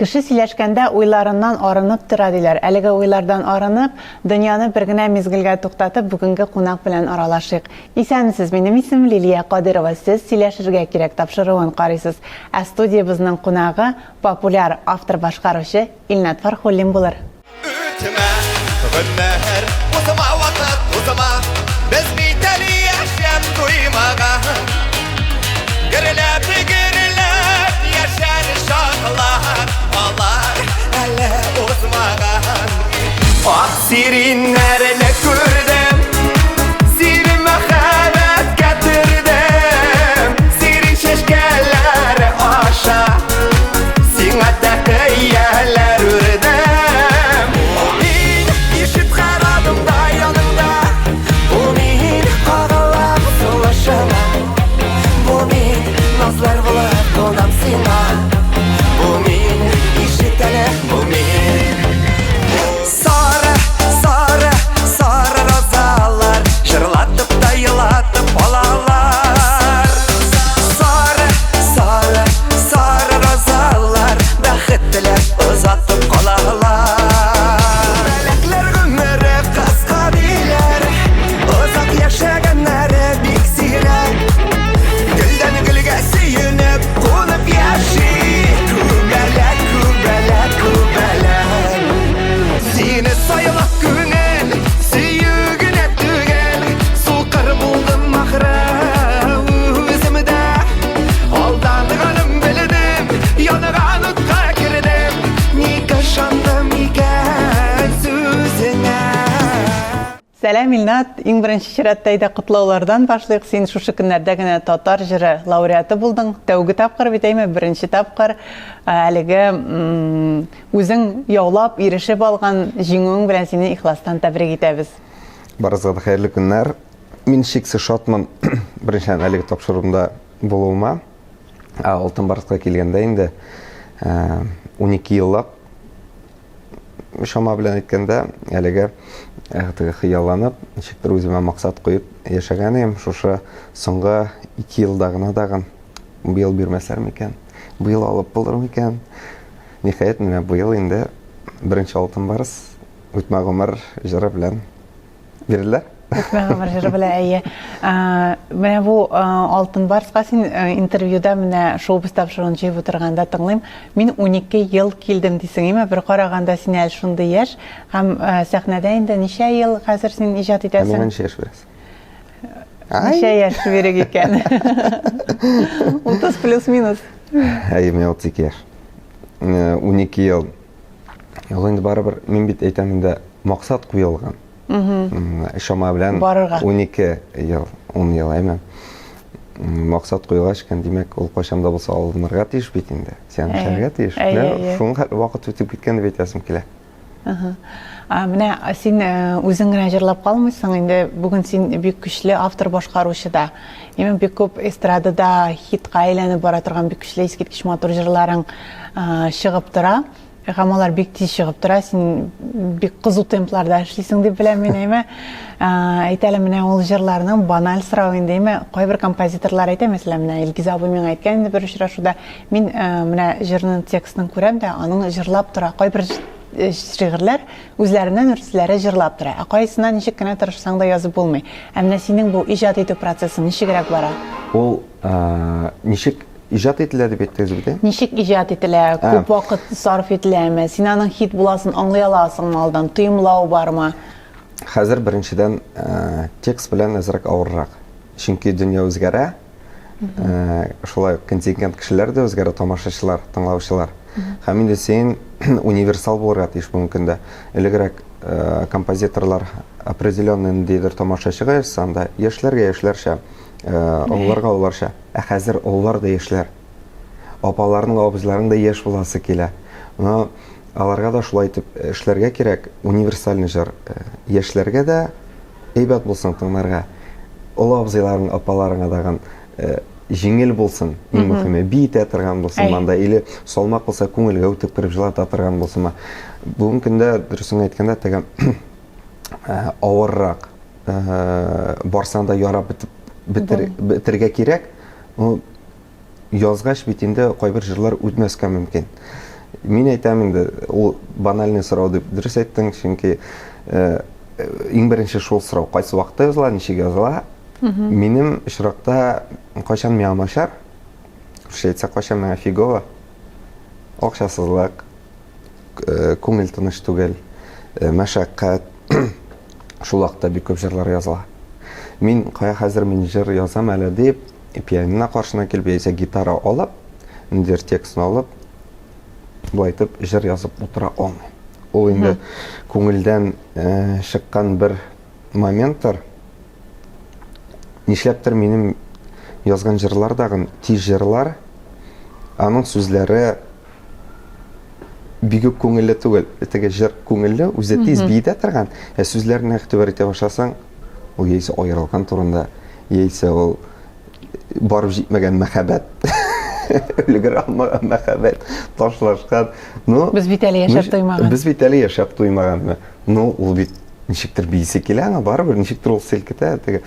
Кеше сөйләшкәндә уйларыннан арынып тора диләр. Әлеге уйлардан арынып, дөньяны бер генә мизгелгә туктатып, бүгенге кунак белән аралашыйк. Исәнмесез, минем исем Лилия Кадырова. Сез Сөйләшергә кирәк тапшыруын карыйсыз. Ә студиябезнең кунагы, популяр автор-башкаручы Илнат Фархуллин булыр. Үтмә, гомер, узма вакыт, узма. Без бит әле яшәп туймаган. Гөрләп, гөрләп яшәр чаклар, алар әле узмаган. Ак сириннәрне күрдем, сине мәхәббәткә төрдем. Сирин чәчкәләре аша Сиңа тәкыяләр үрдем. Мин ишет һәр адымда яныңда. Бу мин кагылам сулышыңа. Бу мин назлар булып кунам сиңа. Бу мин ишет әле, бу мин. Сары, сары, сары розалар Җырлатып та елатып алалар. Сары, сары, сары розалар Бәхет теләп озатып калалар. Күбәләкләр гомере кыска диләр, Озак яшәгәннәре бик сирәк. Гөлдән гөлгә сөенеп кунып яши Күбәләк, күбәләк, күбәләк. Сине сайлап күңел, сөю генә түгел, Сукыр булдым ахры үзем дә. Алданганым белдем, янган утка кердем, Ник ышандым икән сүзеңә? Сәлам, Илнат! Иң беренче чиратта әйдә котлаулардан башлыйк. Син шушы көннәрдә генә Татар җыры лауреаты булдың. Тәүге тапкыр бит, әйме, беренче тапкыр әлеге үзең яулап, ирешеп алган җиңүең белән сине ихластан тәбрик итәбез. Барыгызга да хәерле көннәр. Мин чиксез шатмын, беренчедән, әлеге тапшыруымда булуыма. Ә Алтын Барска килгәндә инде 12 еллап чама белән әйткәндә, әлеге теге хыялланып, ничектер үземә максат куеп яшәгән идем. Шушы соңгы 2 елда гына тагын быел бирмәсләр микән? Быел алып булыр микән? Ниһаять, менә быел инде беренче Алтын Барс Үтмә гомер җыры белән бирделәр. Үтмә гомер җыры белән, әйе. Менә бу Алтын Барска син интервьюда менә шоу-биз тапшыруын җыеп утырганда тыңлыйм. Мин 12 ел килдем дисең, әйме? Бер караганда син әле шундый яшь һәм сәхнәдә инде ничә ел хәзер син иҗат итәсең? Ә миңа ничә яшь бирәсең? Ничә яшь бирик икән? 30 плюс-минус. Әйе, миңа 32 яшь. 12 ел. Ул инде барыбер, мин бит әйтәм инде, максат куелган. Чама белән Барырга. 12 ел, 10 ел, әйме? Максат куелгач икән, димәк, ул кайчан да булса алынырга тиеш бит инде. Син эшләргә тиеш. Менә шуңа хәтле вакыт үтеп киткән дип әйтәсем килә. Менә син үзең генә җырлап калмыйсың, инде бүген син бик көчле автор-башкаручы да. Именно бик күп эстрадада хитка әйләнеп бара торган бик көчле искиткеч матур җырларың чыгып тора. Һәм алар бик тиз чыгып тора. Син бик кызу темпларда эшлисең дип беләм мин, әйме? Әйт әле, менә ул җырларның баналь сорау инде, әйме? Кайбер композиторлар әйтә, мәсәлән, менә Илгиз абый миңа әйткән инде бер очрашуда, мин менә җырның текстын күрәм дә, аның җырлап тора. Кайбер шигырьләр үзләреннән үзләре җырлап тора. Ә кайсына ничек кенә тырышсаң да язып булмый. Ә менә синең бу иҗат итү процессы ничегрәк бара? Ул ничек иҗат ителә дип әйттегез бит, ә? Ничек иҗат ителә? Күп вакыт сарыф ителәме? Син аның хит буласын аңлый аласыңмы алдан? Тоемлау бармы? Хәзер беренчедән текст белән әзрәк авыррак. Чөнки дөнья үзгәрә. Шулай ук контингент кешеләр дә үзгәрә, тамашачылар, тыңлаучылар. Һәм инде син универсал булырга тиеш бүгенге көндә. Элегрәк композиторлар определенный ниндидер тамашачыга язса, анда яшьләргә яшьләрчә, олыларга олыларча. Ә хәзер олылар да яшьләр. Апаларның, абзыйларның да яшь буласы килә. Но аларга да шулай итеп эшләргә кирәк, универсальный җыр. Яшьләргә дә әйбәт булсын тыңларга. Олы абзыйларың, апаларыңа дагын җиңел булсын, иң мөһиме, биетә торган булсын монда, или салмак булса, күңелгә үтеп кереп җылата торган булсынмы. Бүгенге көндә, дөресен әйткәндә, теге авыррак. Барсаң да ярап бетеп бетер, бетергә кирәк. Ну, язгач бит инде кайбер җырлар үтмәскә мөмкин. Мин әйтәм инде, ул банальный сорау дип дөрес әйттең, чөнки иң беренче шул сорау, кайсы вакытта языла, ничек языла. Минем очракта кайчан миңа начар, русча әйтсәк, кайчан миңа фигово, акчасызлык, күңел тыныч түгел, мәшәкать, шул вакытта бик күп җырлар языла. Мин кая хәзер мин җыр язам әле дип, пианино каршына килеп, яисә гитара алып, ниндидер текстны алып, болай итеп җыр язып утыра алмыйм. Ул инде күңелдән чыккан бер моменттыр. Нишләптер минем язган җырлар дагын тиз җырлар, аның сүзләре бик үк күңелле түгел. Теге җыр күңелле, үзе тиз биетә торган, ә сүзләренә игътибар итә башласаң, ул яисә аерылган турында, яисә ул барып җитмәгән мәхәббәт, өлгерә алмаган мәхәббәт, ташлашкан. Ну, без бит әле яшәп туймаган. Без бит әле яшәп туймаганмы? Ну, ул бит ничектер биисе килә аңа, барыбер ничектер ул селкетә, теге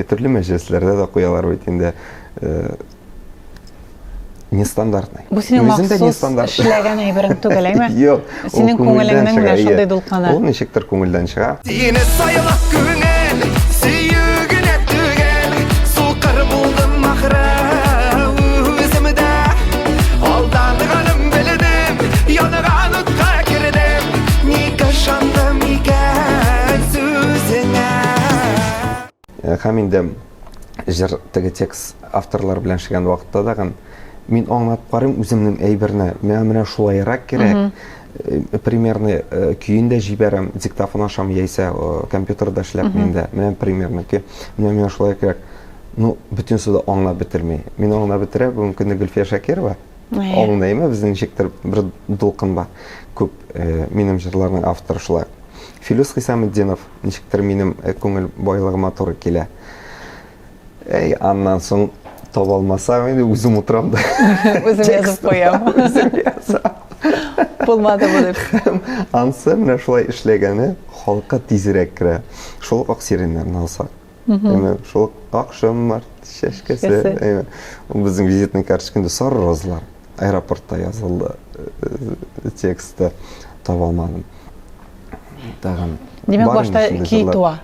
төрле мәҗлесләрдә дә куялар бит инде. Нестандартный. Бу синең махсус эшләгән әйберең түгел, әйме? Юк. Синең күңелеңнең менә шундый дулкыны. Ул ничектер күңелдән чыга. Сине сайлап күңел, сөю генә түгел, сукыр булдым ахры үзем дә. Алданганым белдем, янган утка кердем, ник ышандым икән сүзеңә? Һәм инде җыр теге текст авторлар белән эшләгән вакытта да мин аңлатып карыйм үземнең әйберне. Миңа менә шулайрак кирәк. Примерно көен дә җибәрәм, диктофон ашам яисә компьютерда эшләп мин дә. Менә примерно көй. Менә миңа шулай кирәк. Ну, бөтенесе дә аңлап бетерми. Мин аңлап бетерә бүгенге көндә Гөлфия Шакирова. Аңлаймы, безнең ничектер бер дулкын бар. Күп минем җырларның авторы шулай. Филүс Хисаметдинов ничектер минем күңел байлыгыма туры килә. Әй, аннан соң таба алмасам, инде үзем утырам да. Үзем язып куям. Үзем язам. Булмады бу дип. Ансы менә шулай эшләгәне халыкка тизрәк керә. Шул ук ак сиреннәрне алсак. Әмма шул ук ак шомарт чәчкәсе. Әмма ул безнең визитный карточкада сары розалар. Аэропортта язылды тексты таба алмадым. Тагын. Димәк, башта көй туа.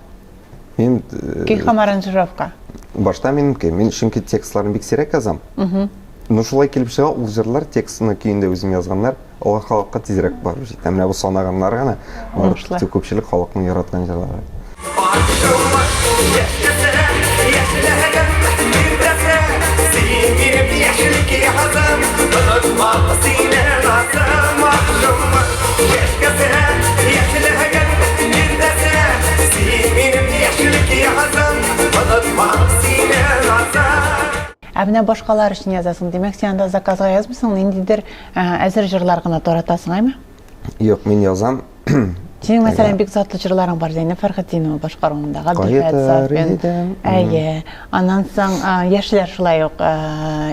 Мин көй һәм аранжировка. Башта минем көй. Мин чөнки текстларны бик сирәк язам. Ну шулай килеп чыга, ул җырлар текстны көендә үзем язганнар, алар халыкка тизрәк барып җитә. Менә бу санаганнар гына, алар күпчелек халыкның яраткан җырлары. Ә менә башкалар өчен язасың, димәк, син анда заказга язмыйсың, ниндидер әзер җырлар гына таратасың, әйме? Юк, мин язам. Синең, мәсәлән, бик затлы җырларың бар, Зәйнәб Фәрхетдинова башкаруында, Габделфәт Сафин. Әйе. Аннан соң яшьләр шулай ук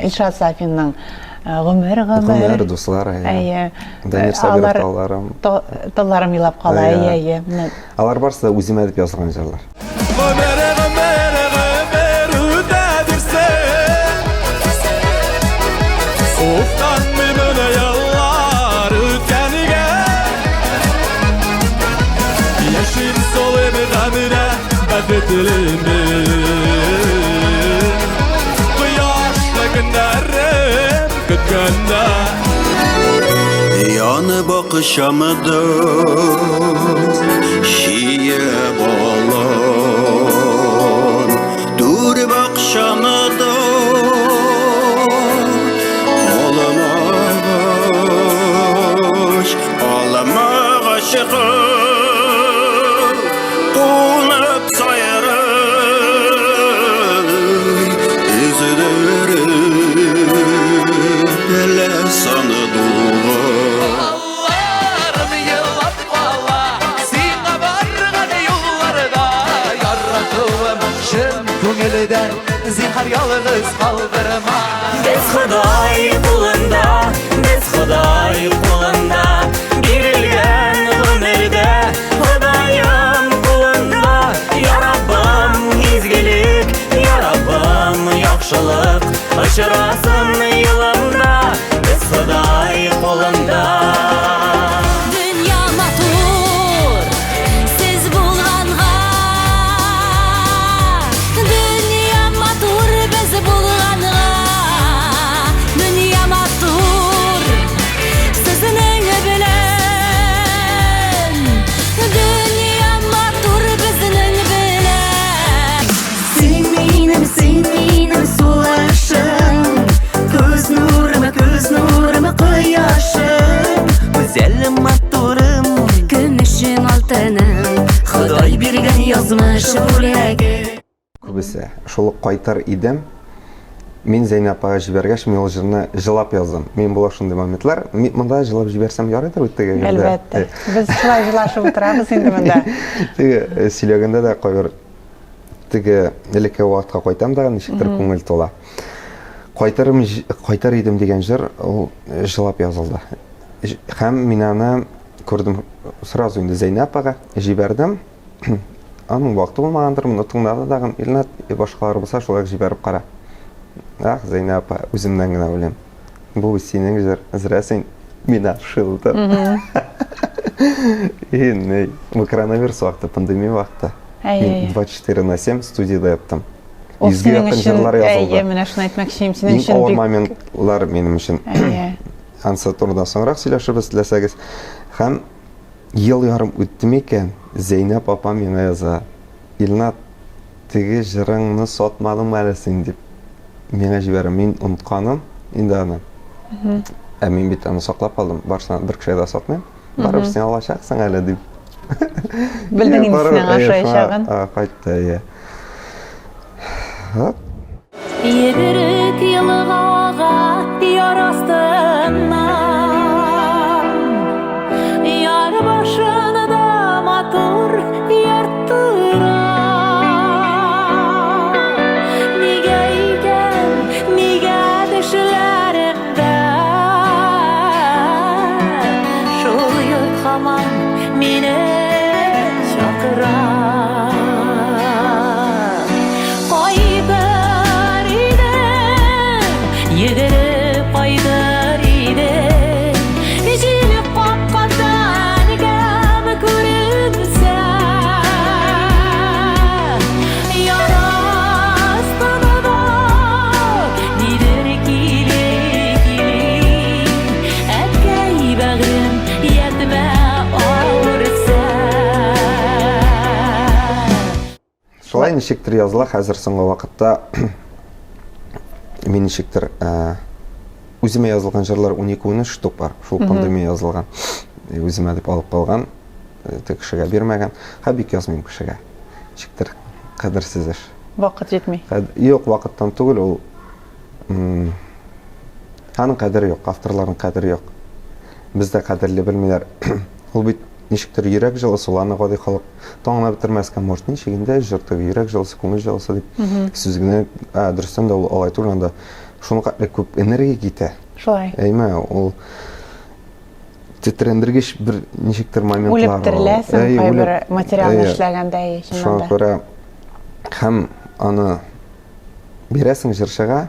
Илшат Сафинның Гомер, гомер. Гомер, дуслар, әйе. Дамир Сабиров талларым. Талларым елап кала, әйе, әйе. Алар барысы да үземә дип язылган җырлар. Гомер, гомер, гомер үтә бирсен. Уфтанмыймын еллар үткәнгә. Яшим солым гаменә бәхетлемен. Кояшлы көннәрем көткәндә. Янып акчамда чия балан, түр бакчамда алмагач, алмагачка кунып сайрый, өзелереп әллә сандугач. Алларым елап кала, сиңа барган юлларда яратуым чын күңелдән, зинһар ялгыз калдырма. Без Ходай кулында, без Ходай кулында, бирелгән гомердә Ходаем кулында. Я Раббым, изгелек, я Раббым, яхшылык очрасын юлымда, без Ходай кулында. Язмыш бүләге. Күбесе шул ук кайтыр идем. Мин Зәйнә апага җибәргәч, мин ул җырны җылап яздым. Мин була шундый моментлар. Мин монда җылап җибәрсәм ярыйдыр бит теге. Әлбәттә. Без шулай җылашып утырабыз инде монда. Теге э, сөйләгәндә дә кайбер теге элекке вакытка кайтам да ничектер күңел тула. Кайтырым, кайтыр идем дигән җыр ул э, җылап язылды. Һәм мин аны күрдем сразу инде Зәйнә апага җибәрдем. Аның вакыты булмагандыр, моны тыңлады тагын. Илнат, башкалар булса шулай ук җибәреп кара. Ах, Зәйнә апа, үземнән генә беләм. Бу синең җыр, зря син мина шилдың. И, не, бу коронавирус вакыты, пандемия вакыты. Мин 24 на 7 студияда яттым. Ул синең өчен, әйе, менә шуны әйтмәкче идем, синең өчен бик авыр моментлар минем өчен. Әйе. Ансы турында соңрак сөйләшербез, теләсәгез. Һәм ел ярым үтте микән, Зәйнәп апа миңа яза. Илнат, теге җырыңны сатмадыңмы әле син дип миңа җибәрә. Мин онытканым инде аны. Ә мин бит аны саклап калдым. Барысына бер кешегә дә сатмыйм. Барыбер син алачаксың әле дип. Белдең инде синең ашаячагын. Кайтты, әйе. Вот. Йөгерек елгага яр астыннан Яр башында матур йорт тора Нигә икән, нигә төшләремдә Шул йорт һаман мине чакыра. Кайтыр идем, йөгереп кайтыр идем. Җил какканда әнкәм күренсә. Яр астында нидер кили-кили. Әткәй бәгърем, ятмә авырса. Шулай ничектер языла хәзер соңгы вакытта. Мин ничектер э, үземә язылган җырлар 12-13 штук бар. Шул пандемия язылган. Э, үземә дип алып калган, э, тек кешегә бирмәгән. Һәм бик язмыйм кешегә. Ничектер кадерсез эш. Вакыт җитми. Юк, вакыттан түгел ул. Аның кадере юк, авторларның кадере юк. Бездә кадерли белмиләр. Ул бит ничектер йөрәк җылысы, ул аны гади халык таңлап бетермәскә может. Ничек инде җыр теге йөрәк җылысы, күңел җылысы дип сүз генә, ә, дөрестән дә ул алай түгел, анда шуның хәтле күп энергия китә. Шулай. Әйме, ул тетрәндергеч бер ничектер моментлар. Үлеп тереләсең кайбер материалны эшләгәндә, чыннан да. Шуңа күрә һәм аны бирәсең җырчыга,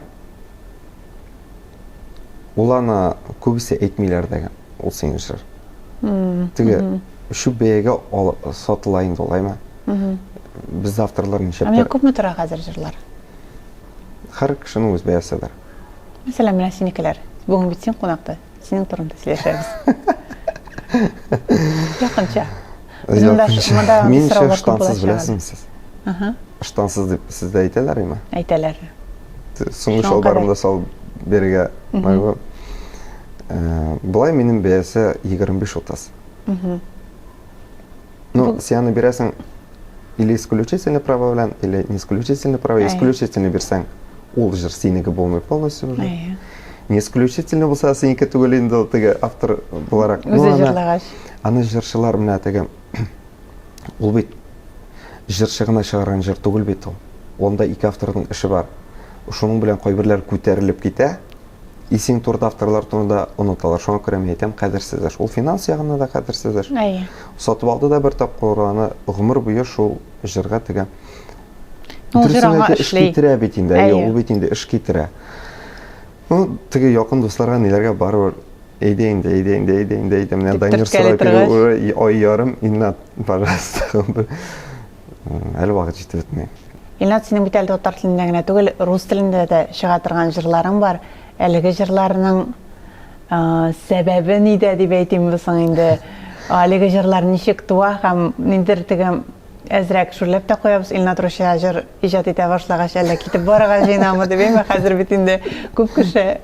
ул аны күбесе әйтмиләр дә, ул синең җыр. Теге чүп бәягә сатыла инде ул, әйме? Без авторлар ничәптер. Ә менә күпме тора хәзер җырлар? Һәр кешенең үз бәясе бар. Мәсәлән, менә синекеләр. Бүген бит син кунакта. Синең турында сөйләшәбез. Якынча. Якынча. Мин ыштансыз беләсеңме сез? Ыштансыз дип сездә әйтәләр име? Әйтәләр. Соңгы чалбарымда салып бирергә могу. Э, болай минем бәясе 25-30. Ну, син аны бирәсең или исключительный право белән, или не исключительный право. Исключительный бирсәң, ул җыр синеке булмый полностью уже. Не исключительный булса, синеке түгел инде ул теге автор буларак. Үзе җырлагач. Аны җырчылар менә теге ул бит җырчы гына чыгарган җыр түгел бит ул. Онда ике авторның эше бар. Шуның белән кайберләр күтәрелеп китә, и син турыда авторлар турында оныталар. Шуңа күрә мин әйтәм, кадерсез эш. Ул финанс ягыннан да кадерсез эш. Әйе. Сатып алды да бер тапкыр аны гомер буе шул җырга теге. Ул җыр аңа эш китерә бит инде. Әйе, ул бит инде эш китерә. Ну, теге якын дусларга ниләргә барыбер әйдә инде, әйдә инде, әйдә инде, әйдә. Менә Данир сорап килә уже ай ярым, Илнат, пожалуйста. Әле вакыт җитеп бетми. Илнат, синең бит әле татар телендә генә түгел, рус телендә дә чыга торган җырларың бар. Әлеге җырларның сәбәбе нидә дип әйтимме соң инде? Әлеге җырлар ничек туа һәм ниндидер теге әзрәк шүрләп тә куябыз, Илнат русча җыр иҗат итә башлагач, әллә китеп барырга җыенамы дип, әмма хәзер бит инде күп кеше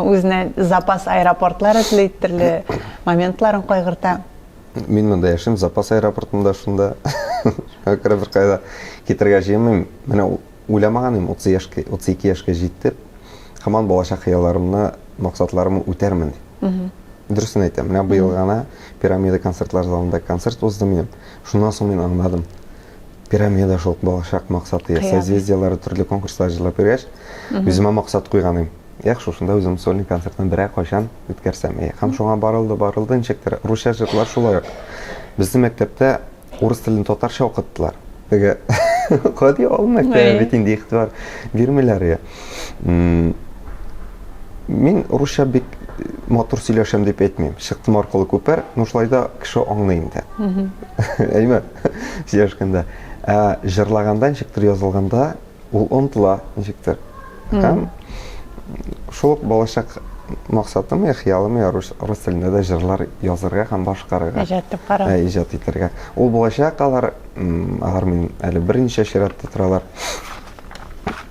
үзенә запас аэропортлар эзли, төрле моментларын кайгырта. Мин монда яшим, запас аэропортында шунда. Шуңа күрә беркая да китәргә җыенмыйм. Менә уйламаган идем, 30 яшькә, 32 яшькә җитеп, һаман балачак хыялларымны, максатларымны үтәрмен дип. Дөресен әйтәм, менә быел гына Пирамида концертлар залында концерт узды минем. Шуннан соң мин аңладым. Пирамида шул балачак максаты, созвездиеләре төрле конкурслар җырлап йөргәч, үземә максат куйган идем. Эх, шушында үзем сольный концертны берәр кайчан үткәрсәм. Һәм шуңа барылды, барылды, ничектер. Русча җырлар шулай ук. Безнең мәктәптә урыс телен татарча укыттылар. Теге гади авыл мәктәбе бит инде игътибар бирмиләр я. Мин русча бик матур сөйләшәм дип әйтмим. Чыктым аркылы күпер, но шулай да кеше аңлый инде. Әйме? Сөйләшкәндә. Ә җырлаганда ничектер язылганда ул онытыла ничектер. Һәм шул ук балачак максатым я хыялым я рус, рус телендә дә җырлар язырга һәм башкарырга. Иҗат итеп карау. Ә, иҗат итәргә. Ул булачак алар, алар минем әле берничә чиратта торалар.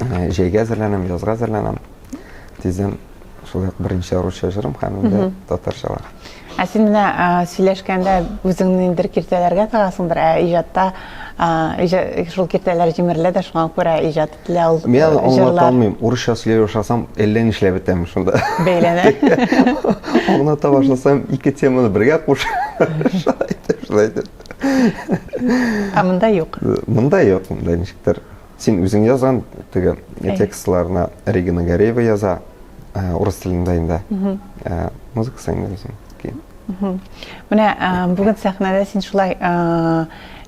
Ә, җәйгә әзерләнәм, язга әзерләнәм. Тиздән шулай ук берничә русча җырым һәм инде татарчалар. Ә син менә сөйләшкәндә үзеңне ниндидер киртәләргә тыгасыңдыр, ә иҗатта шул киртәләр җимерелә дә, шуңа күрә иҗат ителә ул Мин аны аңлата алмыйм. Урысча сөйли башласам, әллә нишләп бетәм шунда. Бәйләнә. Аңлата башласам, ике теманы бергә кушып, шулай итеп, шулай итеп. Ә монда юк. Монда юк, монда ничектер. Син үзең язган теге текстларны Регина Гареева яза, урыс телендә инде. Музыкасы инде үзең. Менә бүген сәхнәдә син шулай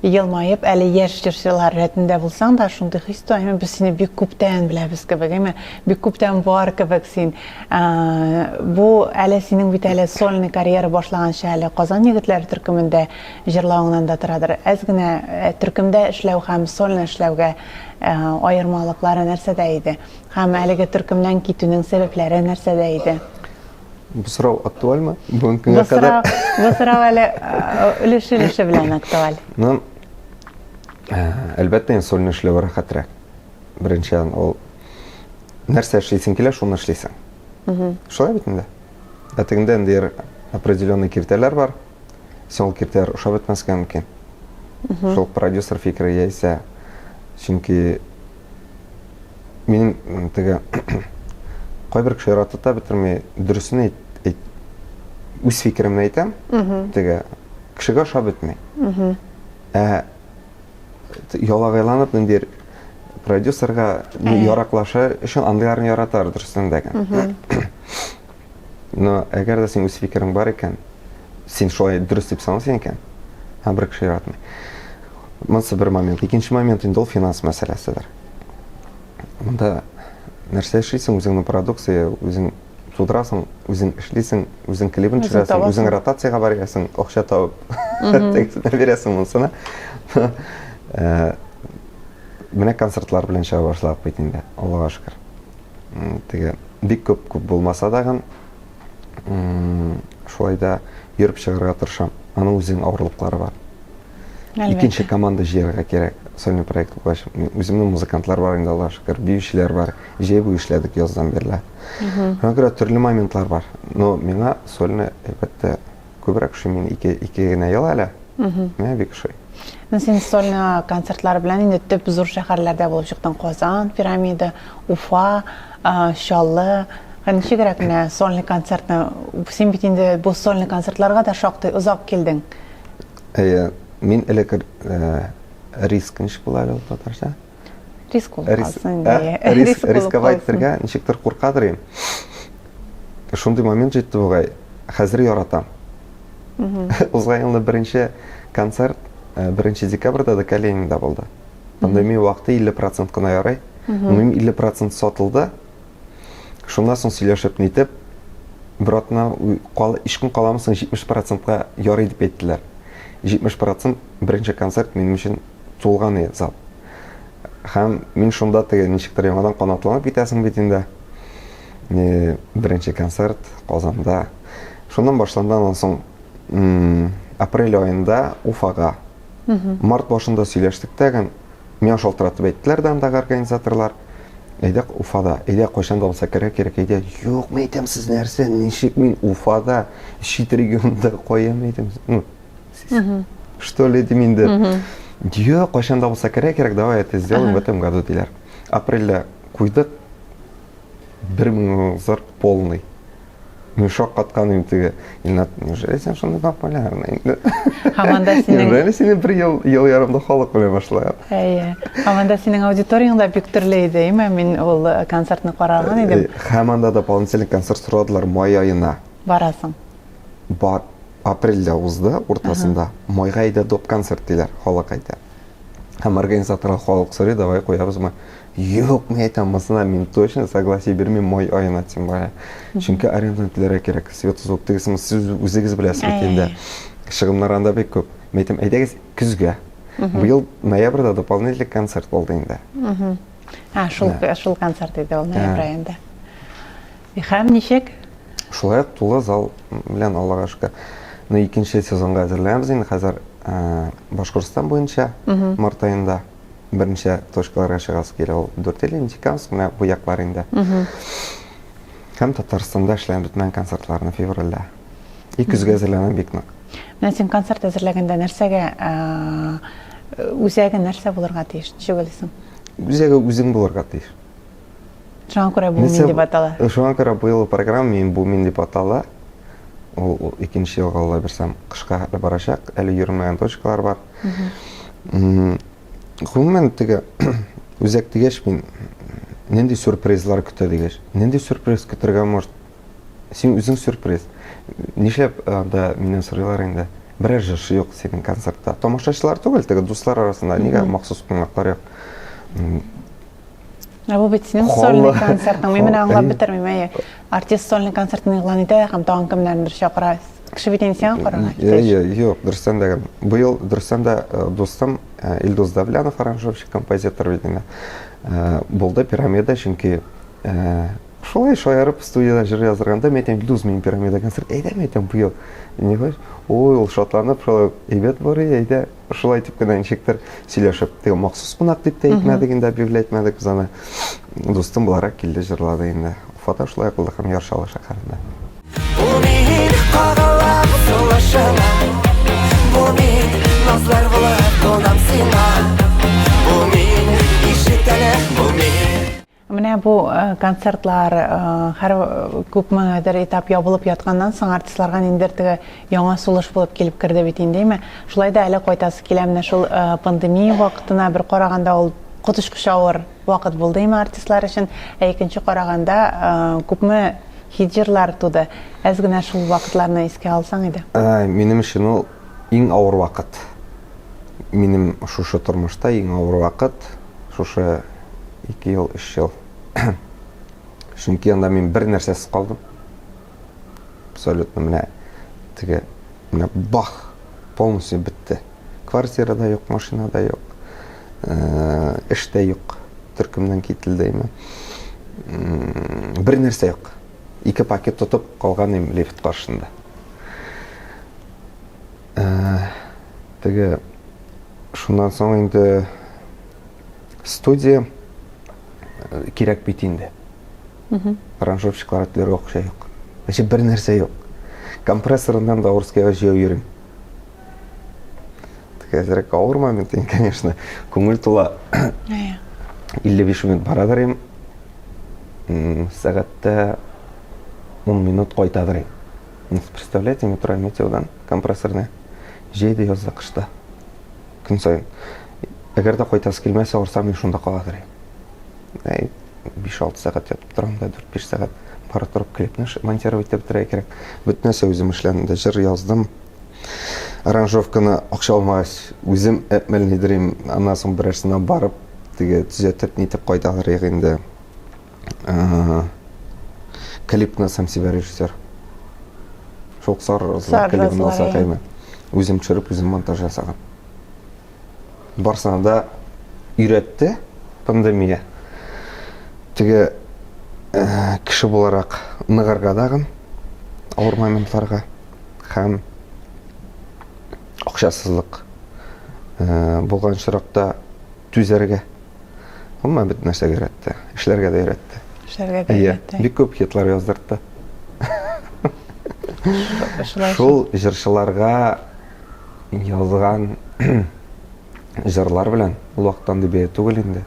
елмаеп, әле яшь җырчылар рәтендә булсаң да, шундый хис туа, без сине бик күптән беләбез кебек, әйме? Бик күптән бар кебек син. Бу әле синең бит әле сольный карьера башлаганчы әле Казан егетләре төркемендә җырлавыңнан да торадыр. Әз генә э, төркемдә эшләү һәм сольно эшләүгә э, аермалыклары нәрсәдә иде? Һәм әлеге төркемнән китүнең сәбәпләре нәрсәдә иде? Бу сорау актуальмы? Бүгенге көнгә кадәр? Бу сорау әле э, өлеше-өлеше белән актуаль. Ну, әлбәттә, инде сольно эшләү рәхәтрәк. Беренчедән, ул нәрсә эшлисең килә, шуны эшлисең. Шулай бит инде. Ә тегендә инде определенный киртәләр бар. Син ул киртәләр ошап бетмәскә мөмкин. Шул продюсер фикере яисә, чөнки минем теге кайбер кеше яратып та бетерми, дөресен әйт, әйт, үз фикеремне әйтәм, теге кешегә ошап бетми. Ә ялагайланып ниндидер продюсерга яраклашыр өчен андыйларны яратар дөрестән дә. Но әгәр дә син үз фикерең бар икән, син шулай дөрес дип саныйсың икән, һәм бер кеше яратмый. Монысы бер момент. Икенче момент инде ул финанс мәсьәләседер. Монда нәрсә эшлисең, үзеңнең продукция, үзең тудырасың, үзең эшлисең, үзең клибын төшерәсең, үзең ротациягә барасың, акча табып, тегесенә бирәсең монысына. Э, менә концертлар белән чыга башладык бит инде, Аллага шөкер. Теге бик күп күп булмаса дагын, шулай да йөреп чыгарга тырышам. Аның үзенең авырлыклары бар. Икенче команда җыярга кирәк. Сольный проект булгач, үземнең музыкантлар бар инде, Аллага шөкер, биючеләр бар. Җәй буе эшләдек яздан бирле. Шуңа күрә төрле моментлар бар. Но миңа сольный, әлбәттә, күбрәк ошый. Мин ике, ике генә ел әле. Миңа бик ошый. Ну, син сольный концертлар белән инде төп зур шәһәрләрдә булып чыктың. Казан, Пирамида, Уфа, Чаллы. Ничегрәк менә сольный концертны? Син бит инде бу сольный концертларга да шактый озак килдең. Әйе, мин элек риск ничек була әле ул татарча? Риск булып калсын инде. Риск, рисковать итәргә ничектер куркадыр идем. Шундый момент җитте бугай. Хәзер яратам. Узган елны беренче концерт 1 декабрьдә ДК Ленинда булды. Пандемия вакыты 50% кына ярый. Минем 50% сатылды. Шуннан соң сөйләшеп нитеп, бер атна кал, өч көн каламы соң 70%-ка ярый дип әйттеләр. 70% беренче концерт минем өчен тулган иде зал. Һәм мин шунда теге ничектер яңадан канатланып китәсең бит инде. Беренче концерт Казанда. Шуннан башланды, аннан соң апрель аенда Уфага. Март башында сөйләштек тә, миңа шалтыратып әйттеләр дә андагы организаторлар. Әйдә Уфада, әйдә кайчан да булса керә кирәк, әйдә. Юк, мин әйтәм, сез нәрсә, ничек мин Уфада, чит регионда кая мин әйтәм. Ну, что ли дим инде. Юк, кайчан да булса керә кирәк, давай это сделаем в этом году, диләр. Апрельдә куйдык, 1000 зыр полный. Мин шаккаткан идем теге. Илнат, неужели син шундый популярный инде? Һәм анда синең Неужели сине бер ел, ел ярымда халык белә башлаган? Әйе. Һәм анда синең аудиторияң дә бик төрле иде, әйме? Мин ул э, концертны караган идем. Э, һәм анда дополнительный концерт сорадылар май аена. Барасың. Бар апрельдә узды, уртасында. Майга әйдә доп концерт диләр, халык әйтә. Һәм организаторлар халык сорый, давай куябызмы? Юк, мин әйтәм, монысына мин точно согласие бирмим май аена, тем более. Чөнки аренданы түләргә кирәк, свет, звук, тегесен сез үзегез беләсез бит инде. Чыгымнар анда бик күп. Мин әйтәм, әйдәгез көзгә. Быел ноябрьдә дополнительный концерт булды инде. А, шул, шул концерт иде ул ноябрь аенда. Һәм ничек? Шулай ук тулы зал белән Аллага шөкер. Ну, икенче сезонга әзерләнәбез инде хәзер э, Башкортстан буенча март аенда берничә точкаларга чыгасы килә. Ул Дүртөйле, Нефтекамск, менә бу яклар инде. Һәм Татарстанда эшләнеп бетмәгән концертларны февральдә. И көзгә әзерләнәм бик нык. Менә син концерт әзерләгәндә нәрсәгә э, үзәге нәрсә булырга тиеш? Ничек уйлыйсың? Үзәге үзең булырга тиеш. Шуңа күрә бу мин дип атала. Шуңа күрә быел программа мин бу мин дип атала. Ул икенче елга Алла бирсәм кышка хәтле барачак. Әле йөрмәгән точкалар бар. Гомумән теге үзәк дигәч мин нинди сюрпризлар көтә дигәч, нинди сюрприз көтергә может? Син үзең сюрприз. Нишләп анда миннән сорыйлар инде? Берәр җырчы юк синең концертта. Тамашачылар түгел, теге дуслар арасында нигә махсус кунаклар юк? Ә бу бит синең сольный концертың. Мин менә аңлап бетермим, әйе. Артист сольный концертын игълан итә һәм тагын кемнәрнедер чакыра. Кеше бит инде сиңа карарга тиеш. Әйе, юк, дөрестән дә. Быел дөрестән дә э, дустым э, Илдус Давлянов, аранжировщик, композитор бит инде. Э, булды пирамида, чөнки шулай шаярып студияда җыр яздырганда мин әйтәм, Илдус, минем пирамида концерт, әйдә, мин әйтәм, быел. Не хочешь? Ой, ул шатланып, шулай әйбәт бар, әйдә. Шулай дип кенә ничектер сөйләшеп, теге махсус кунак дип тә әйтмәдек инде, объявлять итмәдек без аны. Дустым буларак килде, җырлады инде. Уфада шулай кылдык һәм Яр Чаллы шәһәрендә. Бу мин кагылам сулышыңа, Бу мин назлар булып кунам сиңа, Бу мин ишет әле, бу мин. Менә бу э, концертлар э, һәр э, күпмедер этап ябылып ятканнан соң артистларга ниндидер теге яңа сулыш булып килеп керде бит инде, әйме? Шулай да әле кайтасы килә менә шул пандемия вакытына бер караганда ул коточкыч авыр вакыт булды әйме артистлар өчен, ә икенче караганда күпме хит җырлар туды. Әз генә шул вакытларны искә алсаң иде. Минем өчен ул иң авыр вакыт. Минем шушы тормышта иң авыр вакыт шушы 2 ел, 3 ел. Чөнки анда мин бер нәрсәсез калдым. Абсолютно менә теге менә бах полностью бетте. Квартира да юк, машина да юк, э, эш тә юк. Төркемнән кителде име. Бер нәрсә юк. Ике пакет тотып калган идем лифт каршында. Э, теге шуннан соң инде Студия э, кирәк бит инде. Аранжировщиклар түләргә акча юк. Вообще бер нәрсә юк. Компрессорыннан да Орскийга җәяү йөрим. Әзрәк авыр момент инде, конечно. Күңел тула. 55 минут барадыр им. Сәгатьтә 10 минут кайтадыр им. Представляете, метро Метеодан компрессорны. Җәй дә язда кышта. Көн саен. Әгәр дә кайтасы килмәсә, авырсам, мин шунда каладыр идем. Әй, 5-6 сәгать ятып торам да, 4-5 сәгать бара торып клипны монтировать итеп бетерергә кирәк. Бөтен нәрсә үзем эшләдем, җыр яздым. Аранжировканы акча алмагач, үзем әтмәлнидер идем. Аннан соң берәрсенә барып, теге төзәтеп, нитеп кайталар идек инде. Клипны сам себя режиссер. Шул сар розалар клибын алсак әйме. Үзем төшереп, үзем монтаж ясаган. Барсына да өйрәтте пандемия. Теге э, кеше буларак ныгырга дагын авыр моментларга һәм акчасызлык э, булган очракта түзәргә. Гомумән бөтен нәрсәгә өйрәтте. Эшләргә дә өйрәтте. Эшләргә дә өйрәтте. Бик күп хитлар яздыртты. Шул җырчыларга язган Җырлар белән, ул вакытта андый бәя түгел инде.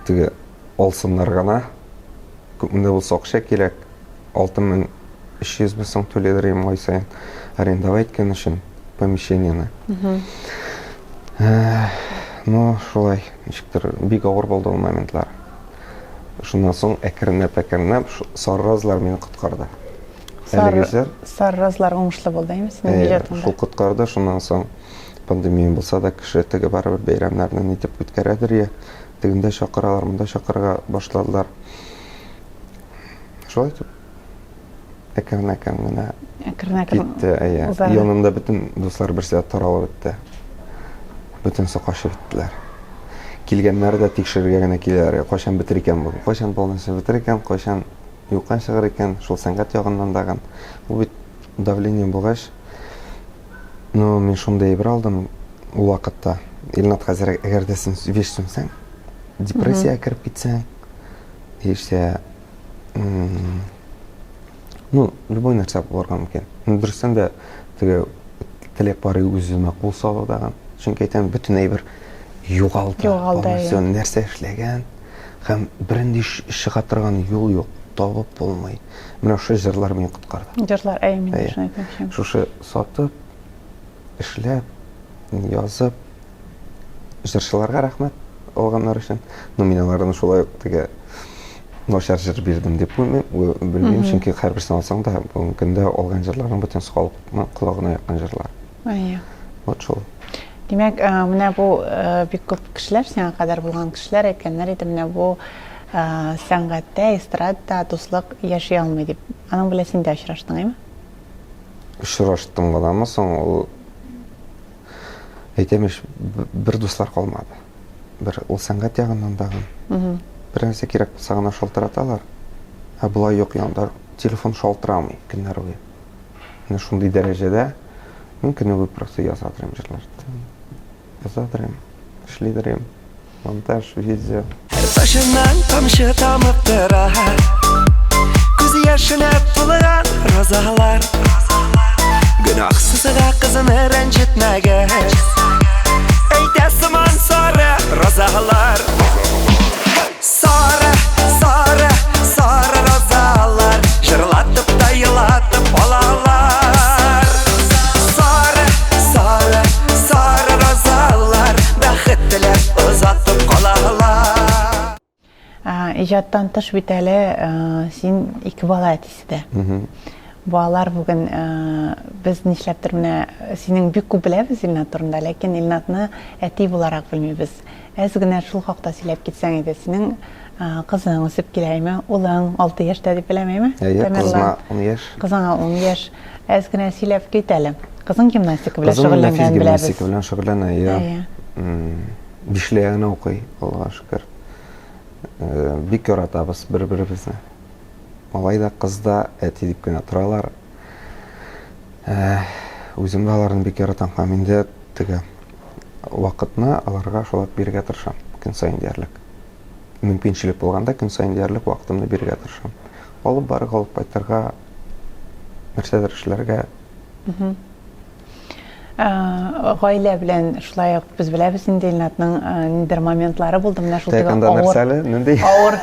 Теге алсыннар гына, күпме дә булса акча кирәк. 6300 мең сум түлиләр идем ай саен арендовать иткән өчен помещениене. Ну, шулай, ничектер, бик авыр булды ул моментлар. Шуннан соң әкренләп-әкренләп сарразлар мине коткарды. Әлеге җыр. Сарразлар уңышлы булды, әйме, синең иҗатыңда? Шул коткарды, шуннан соң пандемия булса да, кеше теге барыбер бәйрәмнәрне нитеп үткәрәдер, я. Тегендә чакыралар, монда чакырырга башладылар. Шулай итеп, әкрен-әкрен генә әкрен-әкрен китте. Әйе. Янымда бөтен дуслар берсе таралып бетте. Бөтенесе качып беттеләр. Килгәннәр дә тикшерергә генә киләләр. Кайчан бетер икән бу? Кайчан полностью бетер икән? Кайчан юкка чыгыр икән? Шул сәнгать ягыннан дагын. Ул бит давление булгач, ну, мин шундый әйбер алдым ул вакытта. Илнат, хәзер әгәр дә син веш сүнсәң, депрессиягә кереп китсәң, яисә ну, любой нәрсә булырга мөмкин. Ну, дөрестән дә теге теләк бар үземә кул салу дагы. Чөнки әйтәм, бөтен әйбер югалды. Югалды. Полностью нәрсә эшләгән һәм бернинди чыга торган юл юк, табып булмый. Менә шушы җырлар мине коткарды. Җырлар, әй, мин шуны әйтмәкче. Шушы сатып, эшләп, язып, җырчыларга рәхмәт алганнар өчен. Ну, мин аларны шулай ук теге начар җыр бирдем дип уйлыйм, белмим, чөнки һәрберсен алсаң да, бүгенге көндә алган җырларның бөтенесе халыкның колагына якын җырлар. Әйе. Вот шул. Димәк, э, менә бу э, бик күп кешеләр, сиңа кадәр булган кешеләр әйткәннәр иде, менә бу э, сәнгатьтә, эстрадада дуслык яши алмый дип. Аның белән син дә очраштың, әйме? Очраштым гынамы соң, ул Әйтәм ич, бер дуслар калмады. Бер ул сәнгать ягыннан дагы. Бер нәрсә кирәк булса гына шалтыраталар. Ә болай юк янда телефон шалтырамый көннәр буе. Менә шундый дәрәҗәдә мин көне буе просто яза торам җырлар. Яза торам, эшли торам. Монтаж, видео. Һәр ташыннан тамчы тамып тора. Күз яшенә тулган розалар. Гөнаһсызга кызны рәнҗетмәгез. Әйтә сыман сары розалар. Сары, сары, сары розалар. Җырлатып та елатып алалар. Сары, сары, сары розалар. Бәхет теләп озатып калалар. Иҗаттан тыш бит әле син ике бала әтисе дә. Балалар бүген без нишләптер менә синең бик күп беләбез Илнат турында, ләкин Илнатны әти буларак белмибез. Әз генә шул хакта сөйләп китсәң иде. Синең кызың үсеп килә, әйме? Улың 6 яшьтә дип беләм, әйме? Әйе, кызыма 10 яшь. Кызыңа 10 яшь. Әз генә сөйләп кит әле. Кызың гимнастика белән шөгыльләнгән беләбез. Гимнастика белән шөгыльләнә, иә. Бишле генә укый, Аллага шөкер. Э, бик яратабыз бер-беребезне. Малай да, кыз да әти дип кенә торалар. Э, үзем дә аларны бик яратам һәм инде теге вакытны аларга шулай бирергә тырышам көн саен диярлек. Мөмкинчелек булганда көн саен диярлек вакытымны бирергә тырышам. Алып барырга, алып кайтырга, нәрсәдер эшләргә. Гаилә белән шулай ук без беләбез инде Илнатның ниндидер моментлары булды менә шул теге авыр. Нәрсә әле? Нинди? Авыр.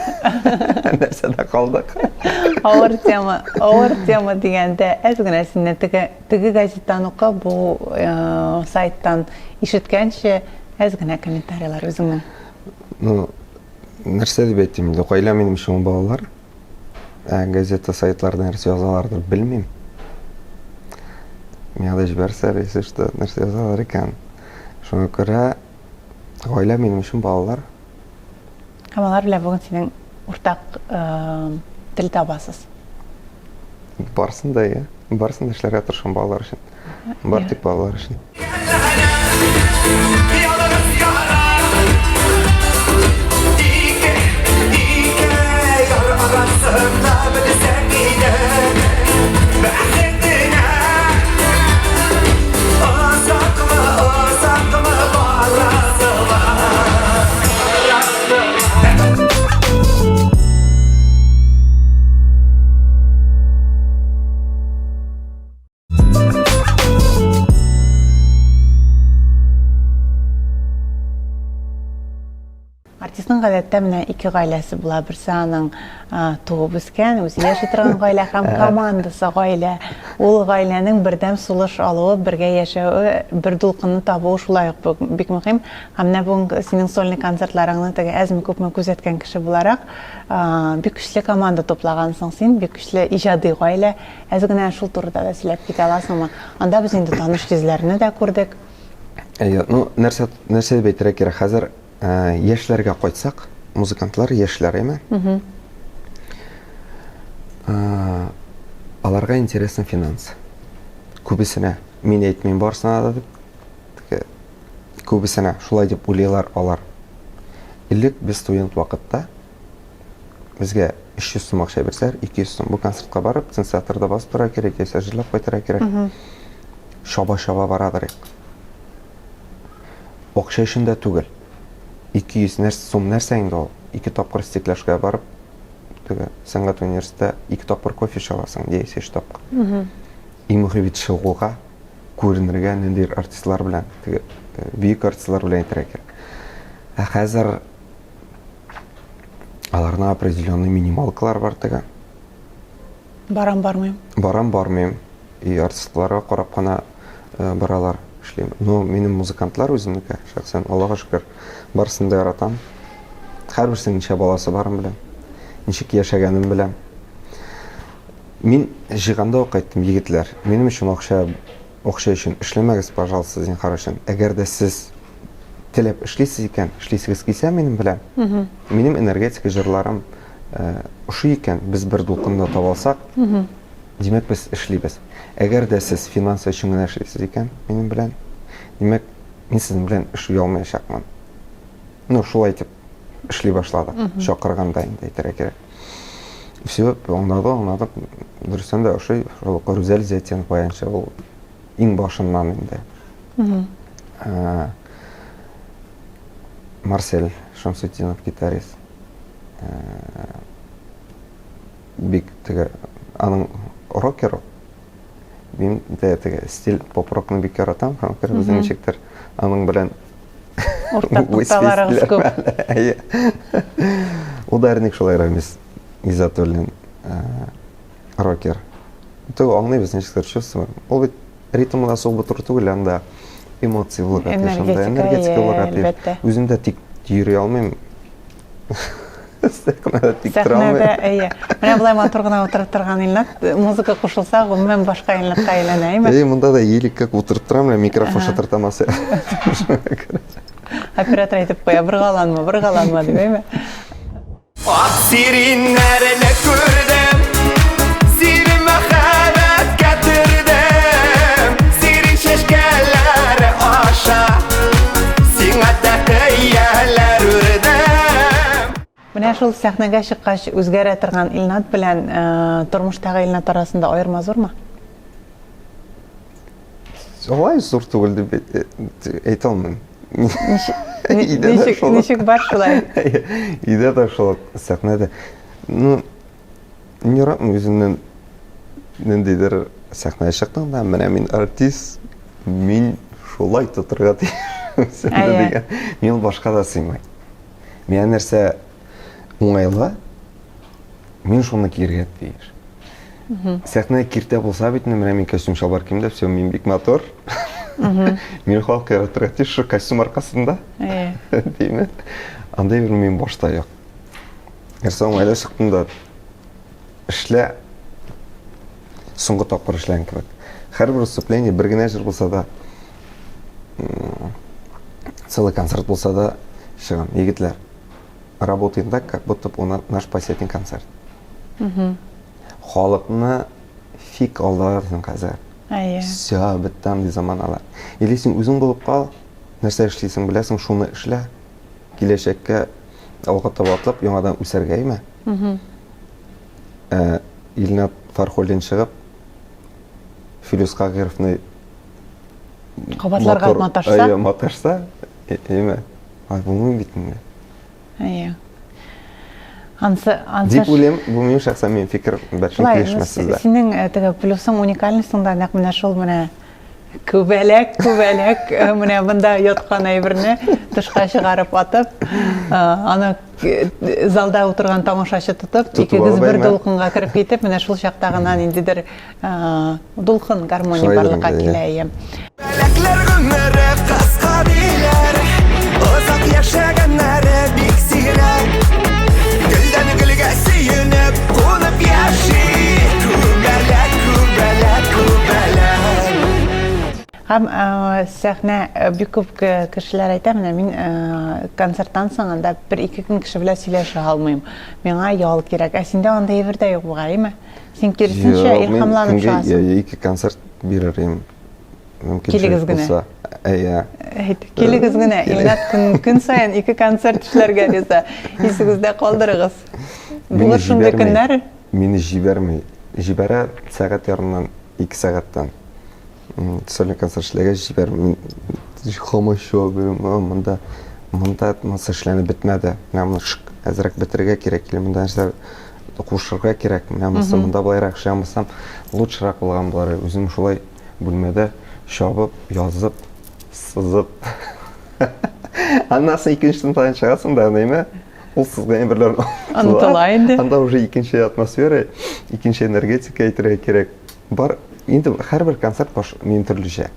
Нәрсәдә калдык? Авыр тема, авыр тема дигәндә әз генә синнән теге теге газеттан укып, бу сайттан ишеткәнче әз генә комментарийлар үзеңнең. Ну, нәрсә дип әйтим инде, гаилә минем өчен ул балалар. Ә газета сайтларда нәрсә язалардыр, белмим. Миңа да җибәрсәләр, если что, нәрсә язалар икән. Шуңа күрә гаилә минем өчен балалар. Һәм алар белән бүген синең уртак э, тел табасыз. Барсын да, иә. Барсын да эшләргә тырышам балалар өчен. Бар тик балалар өчен. Артистның гадәттә менә ике гаиләсе була. Берсе аның туып үскән, үзе яши торган гаилә һәм командасы гаилә. Ул гаиләнең бердәм сулыш алуы, бергә яшәве, бер дулкынны табуы шулай ук бик мөһим. Һәм менә бүген синең сольный концертларыңны теге әзме-күпме күзәткән кеше буларак, бик көчле команда туплагансың син, бик көчле иҗади гаилә. Әз генә шул турыда да сөйләп китә аласыңмы? Анда без инде таныш йөзләрне дә күрдек. Әйе, ну нәрсә нәрсә дип әйтергә кирәк? Хәзер э, яшьләргә кайтсак, музыкантлар яшьләр, әйме? Э, аларга интересен финанс. Күбесенә, мин әйтмим барысына да дип, теге, күбесенә шулай дип уйлыйлар алар. Элек без студент вакытта безгә 300 сум акча бирсәләр, 200 сум бу концертка барып, сенсаторда басып торырга кирәк, яисә җырлап кайтырга кирәк. Чаба-чаба барадыр идек. Акча өчен дә түгел. 200 нәрс, сум нәрсә инде ул? Ике тапкыр стекляшкага барып, теге сәнгать университетта ике тапкыр кофе эчә аласың, яисә өч тапкыр. Иң мөһиме бит чыгуга, күренергә ниндидер артистлар белән, теге э, бөек артистлар белән әйтергә кирәк. Ә хәзер аларның определенный минималкалар бар теге. Барам, бармыйм. Барам, бармыйм. И артистларга карап кына э, баралар, эшлим. Но минем музыкантлар үземнеке, шәхсән, Аллага шөкер, барысын да яратам. Һәрберсенең ничә баласы барын беләм. Ничек яшәгәнен беләм. Мин җыйганда ук әйттем, егетләр, минем өчен акча акча өчен эшләмәгез, пожалуйста, зинһар өчен. Әгәр дә сез теләп эшлисез икән, эшлисегез килсә минем белән, минем энергетика җырларым э, ошый икән, без бер дулкында таба алсак, димәк, без эшлибез. Әгәр дә сез финанс өчен генә эшлисез икән минем белән, димәк, мин сезнең белән эшли алмаячакмын. Ну, шулай итеп эшли башладык, чакырганда инде әйтергә кирәк. Все, аңлады, аңладык. Дөрестән дә ошый, шул ук Рүзәл Зәйтинов баянчы, ул иң башыннан инде. Э, Марсель Шамсутдинов гитарист. Э, бик теге аның рокер ул. Мин дә теге стиль поп-рокны бик яратам һәм күрә безнең ничектер аның белән уртак нокталарыгыз күп. Әйе. Ударник шулай Рамис Гизатуллин э, рокер. Теге аңлыйбыз ничектер чувство. Ул бит ритмына сугып утыру түгел, анда эмоция булырга тиеш, анда энергетика булырга тиеш. Үзем дә тик йөри алмыйм. Сәхнәдә тик тора алмыйм. Сәхнәдә, әйе. Менә болай матур гына утырып торган Илнат, музыка кушылса, гомумән башка Илнатка әйләнә, әйме? Әйе, монда да еле как утырып торам, менә микрофон шытыртамасы. Оператор әйтеп куя, боргаланма, боргаланма дип, әйме? Ак сириннәрне күрдем, сире мәхәббәткә төрдем, сирин чәчкәләре аша, сиңа тәкыяләр үрдем. Менә шул сәхнәгә чыккач үзгәрә торган Илнат белән э, тормыштагы Илнат арасында аерма зурмы? Алай зур түгел дип әйтә алмыйм. Ничек, ничек бар шулай? Өйдә дә шул сәхнәдә. Ну, не яратмыйм үземнән ниндидер сәхнәгә чыктым да, менә мин артист, мин шулай тотырга тиеш. Дигән. Мин башка да сыймый. Миңа нәрсә уңайлы, мин шуны киергә тиеш. Сәхнә киртә булса бит, менә мин костюм чалбар кием дә, все, мин бик матур. Мине халык яратырга тиеш шул костюм аркасында. Димме? Андай бер мин башта юк. Нәрсә уңайлы чыктым да эшлә соңгы тапкыр эшләгән кебек. Һәрбер выступление бер генә җыр булса да, целый концерт булса да чыгам. Егетләр, работаем так, как будто бы у нас наш последний концерт. Халыкны фиг алдарсың хәзер. Әйе. Все, бетте андый заманалар. Или син үзең булып кал, нәрсә эшлисең беләсең, шуны эшлә. Киләчәккә алга таба атлап, яңадан үсәргә, әйме? Ә, Илнат Фархуллин чыгып, Филүс Кагыровны Кабатларга маташса? Әйе, маташса, әйме? Ай, булмый бит инде. Әйе. Ансы, ансы Дип уйлыйм, бу минем шәхсән минем фикер, бәлкем килешмәссез дә. Синең э, теге плюсың, уникальностың да нәкъ менә шул менә. Күбәләк, күбәләк, э, менә монда яткан әйберне тышка чыгарып атып, э, аны э, залда утырган тамашачы тотып, икегез бер дулкынга кереп китеп, менә шул чакта гына ниндидер дулкын гармония барлыкка килә. Әйе. Күбәләкләр гомере кыска диләр, озак яшәгәннәре бик сирәк. Гөлдән гөлгә сөенеп, кунып яши. Күбәләк, күбәләк, күбәләк. Һәм сәхнә бик күп кешеләр әйтә, менә мин концерттан соң анда бер-ике көн кеше белән сөйләшә алмыйм. Миңа ял кирәк. Ә синдә андый әйбер дә юк бугай, әйме? Син киресенчә илһамланып чыгасың. Ике концерт бирер идем. Килегез генә. Әйе. Әйт, килегез генә. Илнат көн, көн саен ике концерт эшләргә риза. Исегездә калдырыгыз. Булыр шундый көннәр. Мине җибәрми. Җибәрә сәгать ярымнан, ике сәгатьтән. Сольный концерт эшләгәч җибәрми. Мин хамаша бирәм, монда монда монысы эшләнеп бетмәде. Менә моны шк әзрәк бетерергә кирәк, или монда нәрсә кушырга кирәк. Менә монысы монда былайрак эшләгән булсам, лучшерак булган булар. Үзем шулай бүлмәдә чабып, язып, сызып. Аннан соң икенче сыйныфтан чыгасың да, әйме? Ул сызган әйберләр онытыла инде. Анда уже икенче атмосфера, икенче энергетика әйтергә кирәк. Бар, инде һәрбер концерт баш мин төрлечә.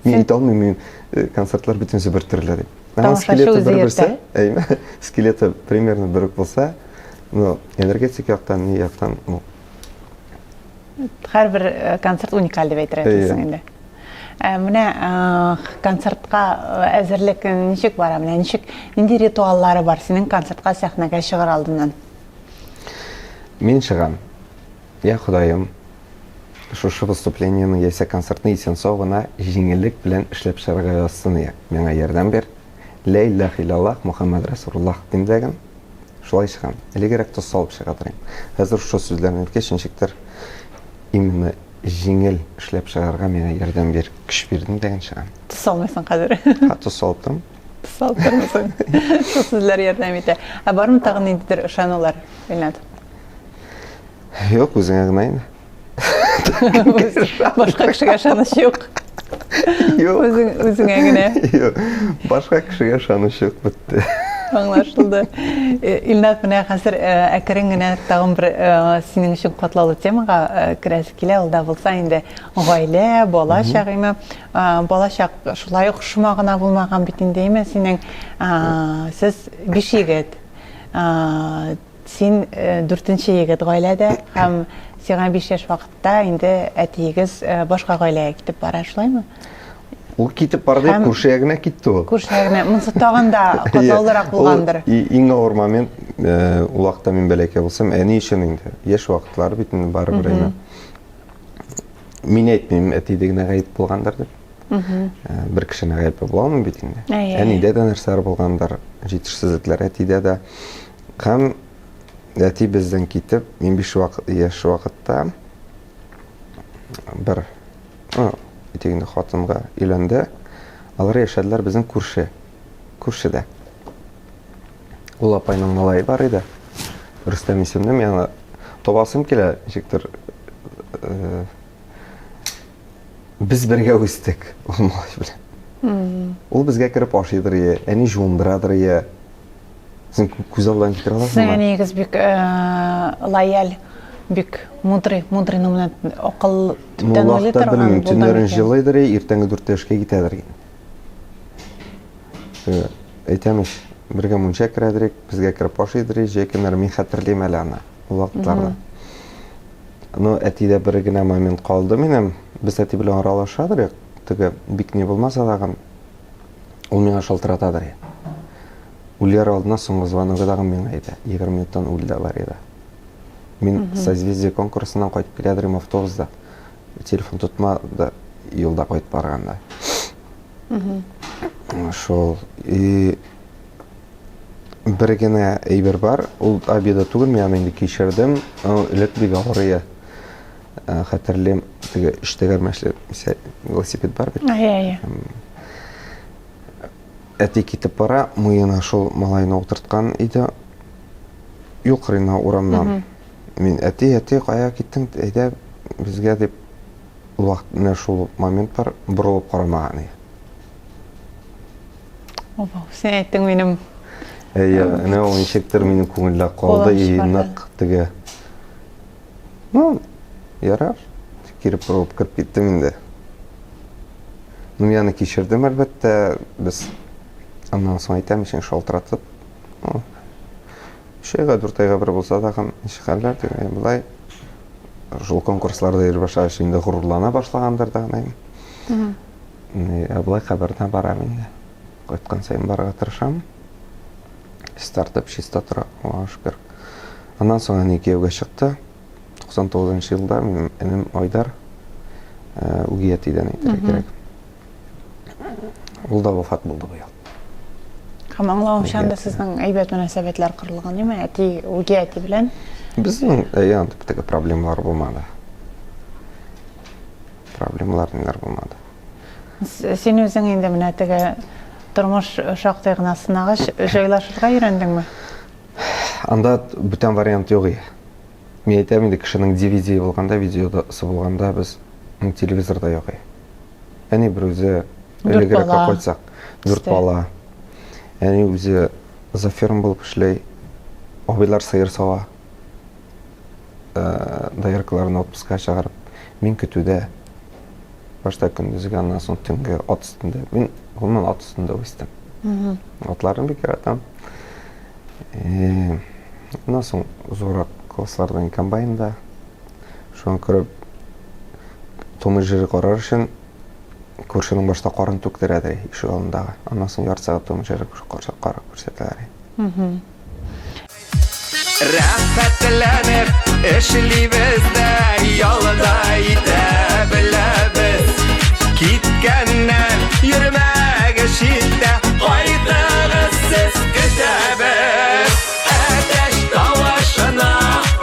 Мин әйтә алмыйм, мин э, концертлар бөтенесе бер төрле дип. Аның скелеты бер берсе, әйме? Скелеты примерно бер үк булса, но энергетик яктан, ни яктан, ну, Һәрбер э, концерт уникаль дип әйтергә телисең инде. Ә, менә э, концертка э, әзерлек ничек бара? Менә ничек, нинди ритуаллары бар синең концертка сәхнәгә чыгар алдыннан? Мин чыгам. Я Ходаем, шушы выступлениене яисә концертны исән-сау гына җиңеллек белән эшләп чыгарга язсын я. Миңа ярдәм бир. Лә илаһ иллаллаһ Мухаммад Расулуллаһ дим дәген. Шулай чыгам. Элегрәк тоз салып чыга торыйм. Хәзер шушы сүзләрне әйткәч, ничектер именно җиңел эшләп чыгарга миңа ярдәм бир, көч бирдең дигән чыгам. Тоз салмыйсың хәзер. Ха, тоз салып торам. Тоз салып тормыйсың. Шул сүзләр ярдәм итә. Ә бармы тагын ниндидер ышанулар, Илнат? Юк, үзеңә генә инде. Башка кешегә ышаныч юк. Юк. Үзең, үзеңә генә. Юк. Башка кешегә ышаныч юк, бетте. Аңлашылды. Э, Илнат, менә хәзер э, әкрен генә тагын бер э, синең өчен катлаулы темага керәсе килә. Ул да булса инде гаилә, бала чагыймы. Бала чак шулай ук шома гына булмаган бит инде, әйме синең. Сез биш егет. Син дүртенче егет гаиләдә һәм сиңа 5 яшь вакытта инде әтиегез башка гаиләгә китеп бара, шулаймы? Ул китеп барды, һәм күрше ягына китте ул. Күрше ягына. Монысы тагын да катлаулырак булгандыр. Иң авыр момент, ул вакытта мин бәләкәй булсам, әни өчен инде. Яшь вакытлары бит инде барыбер әйме. Мин әйтмим, әтидә генә гаеп булгандыр дип. Бер кешене гаепле була алмый бит инде. Әнидә дә нәрсәләр булгандыр, җитешсезлекләр әтидә дә. Һәм әти бездән китеп, мин 5 вакыт, яшь вакытта бер, ну, әйтик инде, хатынга өйләнде. Алар яшәделәр безнең күрше, күршедә. Ул апайның малае бар иде. Рөстәм исемле, мин аны табасым килә, ничектер. Э, без бергә үстек ул малай белән. Ул безгә кереп ашыйдыр, әни жуындырадыр, Син күз алдына китерә аласыңмы? Сезнең әниегез бик э, лояль, бик мудрый, мудрый, ну менә акыл төптән уйлый торган. Белмим, төннәрен җылыйдыр, иртәнге дүрттә эшкә китәдер. Э, әйтәм ич, бергә мунча керәдер, безгә кереп ашыйдыр, җәй көннәре мин хәтерлим әле аны, ул вакытларны. Ну, әтидә бер генә момент калды минем. Без әти белән аралашадыр, теге бик ни булмаса тагын, ул миңа шалтыратадыр. Үләр алдыннан соңгы звоногы тагын миңа иде. 20 минуттан үлде авариядә. Мин Созвездие конкурсыннан кайтып килә идем автобуста. Телефон тотмады юлда кайтып барганда. Шул. И бер генә әйбер бар, ул обида түгел, мин аны инде кичердем. Элек бик авыр иде. Э, хәтерлим, теге өч тәгәрмәчле велосипед бар бит. Әйе, әйе. Әти китеп бара, муена шул малайны утырткан иде. Юл кырыена урамнан. Мин, әти, әти, кая киттең? Әйдә безгә дип. Ул вакыт менә шул момент бар, борылып карамаган иде. Опа, син әйттең минем. Әйе, менә ул ничектер минем күңелдә калды и нык теге. Ну, ярар. Кире борылып кереп киттем инде. Ну, мин аны кичердем, әлбәттә. Без аннан соң әйтәм өчен шалтыратып. Ну, өч айга, дүрт айга бер булса да, ничек хәлләр, дип, болай. Шул конкурсларда йөри башлагач, инде горурлана башлагандыр да, Ә болай каберенә барам инде. Кайткан саен барырга тырышам. Стартап чиста тора, Аллага шөкер. Аннан соң әни кияүгә чыкты. 99 елда минем энем Айдар э, үги әтидән әйтергә кирәк. Ул да вафат булды быел. Һәм аңлавымча, анда сезнең әйбәт мөнәсәбәтләр корылган, әйме? Әти, үги әти белән. Безнең әйе, анда теге проблемалар булмады. Проблемалар ниләр булмады. Син үзең инде менә теге тормыш шактый гына сынагач, җайлашырга өйрәндеңме? Анда бүтән вариант юк иде. Мин әйтәм инде, кешенең DVD булганда, видеосы булганда без телевизорда юк иде. Әни бер үзе элегрәк кайтсак, дүрт бала. Әни үзе заферм булып эшләй. Абыйлар сыер сава. Э, дояркаларны отпускка чыгарып, мин көтүдә. Башта көндезге, аннан соң төнге ат өстендә. Мин гомумән ат өстендә үстем. Атларны бик яратам. Э, аннан соң зуррак класслардан комбайнда. Шуңа күрә Том и Джерри карар өчен күршенең башта карын түктерәдер ишек алдындагы. Аннан соң ярты сәгать Том и Джерри карап күрсәтәләр. Рәхәтләнеп эшлибез дә, ял да итә беләбез. Киткәннән йөрмәгез читтә, кайтыгыз сез көтәбез. Әтәч тавышына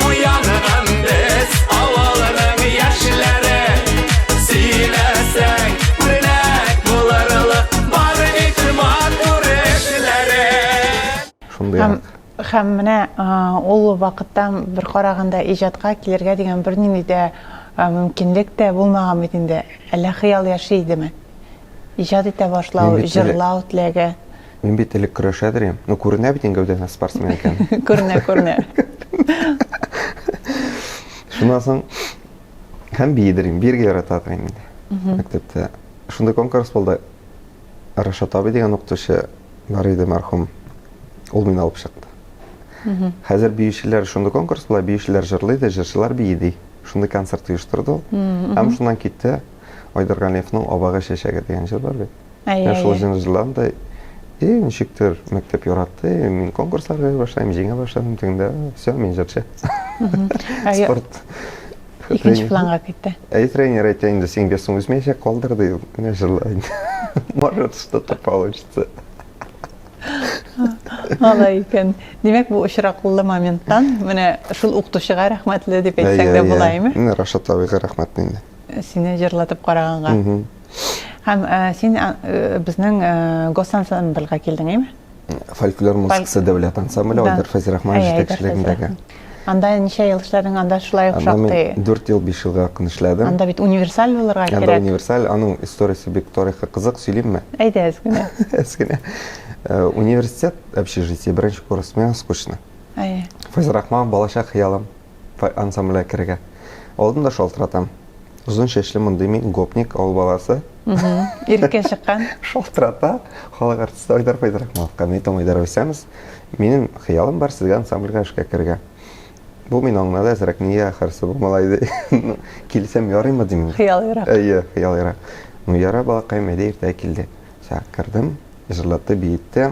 уянган без, авылның яшьләре. Сөйләсәң, үрнәк булырлык бар бит матур эшләре. Шундый Һәм, һәм менә ул вакытта бер караганда иҗатка килергә дигән бернинди дә мөмкинлек тә булмаган бит инде. Әллә хыял яши идеме? Иҗат итә башлау, җырлау теләге. Мин бит элек көрәшәдер идем. Ну, күренә бит инде гәүдәдән спортсмен икән. Күренә, күренә. Шуннан соң һәм биедер идем, биергә яратадыр инде. Мәктәптә. Шундый конкурс булды. Рашат абый дигән укытучы бар иде мәрхүм. Ул мине алып чыкты. Хәзер биючеләр шундый конкурс була, биючеләр җырлый да, җырчылар бии ди. Шундый концерт оештырды ул. Һәм шуннан китте Айдар Галиевның Абага чәчәге дигән җыр бар бит. Әйе. Шул җырны җырладым да, и ничектер мәктәп яратты, мин конкурсларга йөри башлыйм, җиңә башладым, тегендә, все, мин җырчы. Спорт Икенче планга китте. Әй, тренер әйтә инде, син весың үсмәячәк, калдыр ди. Менә җырла инде. Может, что-то получится. Алай икән. Димәк, бу очраклы моменттан менә шул укытучыга рәхмәтле дип әйтсәң дә була, әйме? Менә Рашат абыйга рәхмәтле инде. Сине җырлатып караганга. Һәм син безнең госансамбльгә килдең, әйме? Фольклор музыкасы дәүләт ансамбле Айдар Фәйзрахманов җитәкчелегендәге. Анда ничә ел эшләдең? Анда шулай ук шактый. 4 ел, 5 елга якын эшләдем. Анда бит универсаль булырга кирәк. Анда универсаль, аның историясе бик тарихы кызык, сөйлимме? Әйдә, әз генә. Әз генә. Э, университет, общежитие, беренче курс, миңа скучно. Әйе. Фәйзрахманов балачак хыялым ансамбльгә керергә. Алдым да шалтыратам. Озын чәчле мондый мин, гопник, авыл баласы. Иреккә чыккан. Шалтырата, халык артисты Айдар Фәйзрахмановка. Мин әйтәм, Айдар исәнмесез. Минем хыялым бар сезгә ансамбльгә эшкә керергә. Бу мине аңлады әзрәк, нигә ахырсы бу малай ди. Ну, килсәм ярыймы дим. Хыялыйрак. Әйе, хыялыйрак. Ну, яра, балакаем, әйдә иртәгә кил ди. Сәгать кердем, җырлатты, биетте.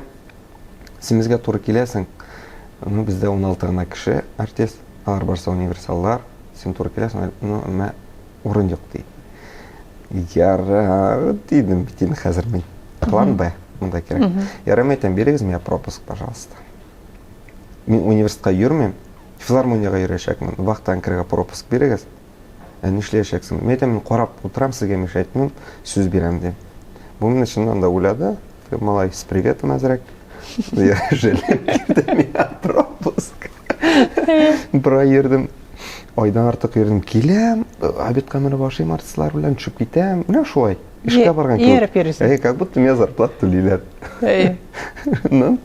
Син безгә туры киләсең. Ну, бездә 16 гына кеше артист, алар барсы универсаллар. Син туры киләсең, ну, әмма урын юк ди. Ярар, дидем бит инде хәзер мин. План Б монда кирәк. Ярар, мин әйтәм, бирегез миңа пропуск, пожалуйста. Мин университетка йөрмим, филармониягә йөрәчәкмен. Вахтадан керергә пропуск бирегез. Ә нишләячәксең? Мин әйтәм, мин карап утырам, сезгә мешать итмим, сүз бирәм дим. Бу мине чыннан да уйлады. Малай, с приветом әзрәк. Я жалею, бирде миңа пропуск. Бер ай йөрдем. Айдан артык йөрдем. Киләм, обедка менеп ашыйм артистлар белән, төшеп китәм. Менә шулай. Эшкә барган кебек. Ияреп йөрисең. Әй, как будто миңа зарплата түлиләр. Әй. Ну,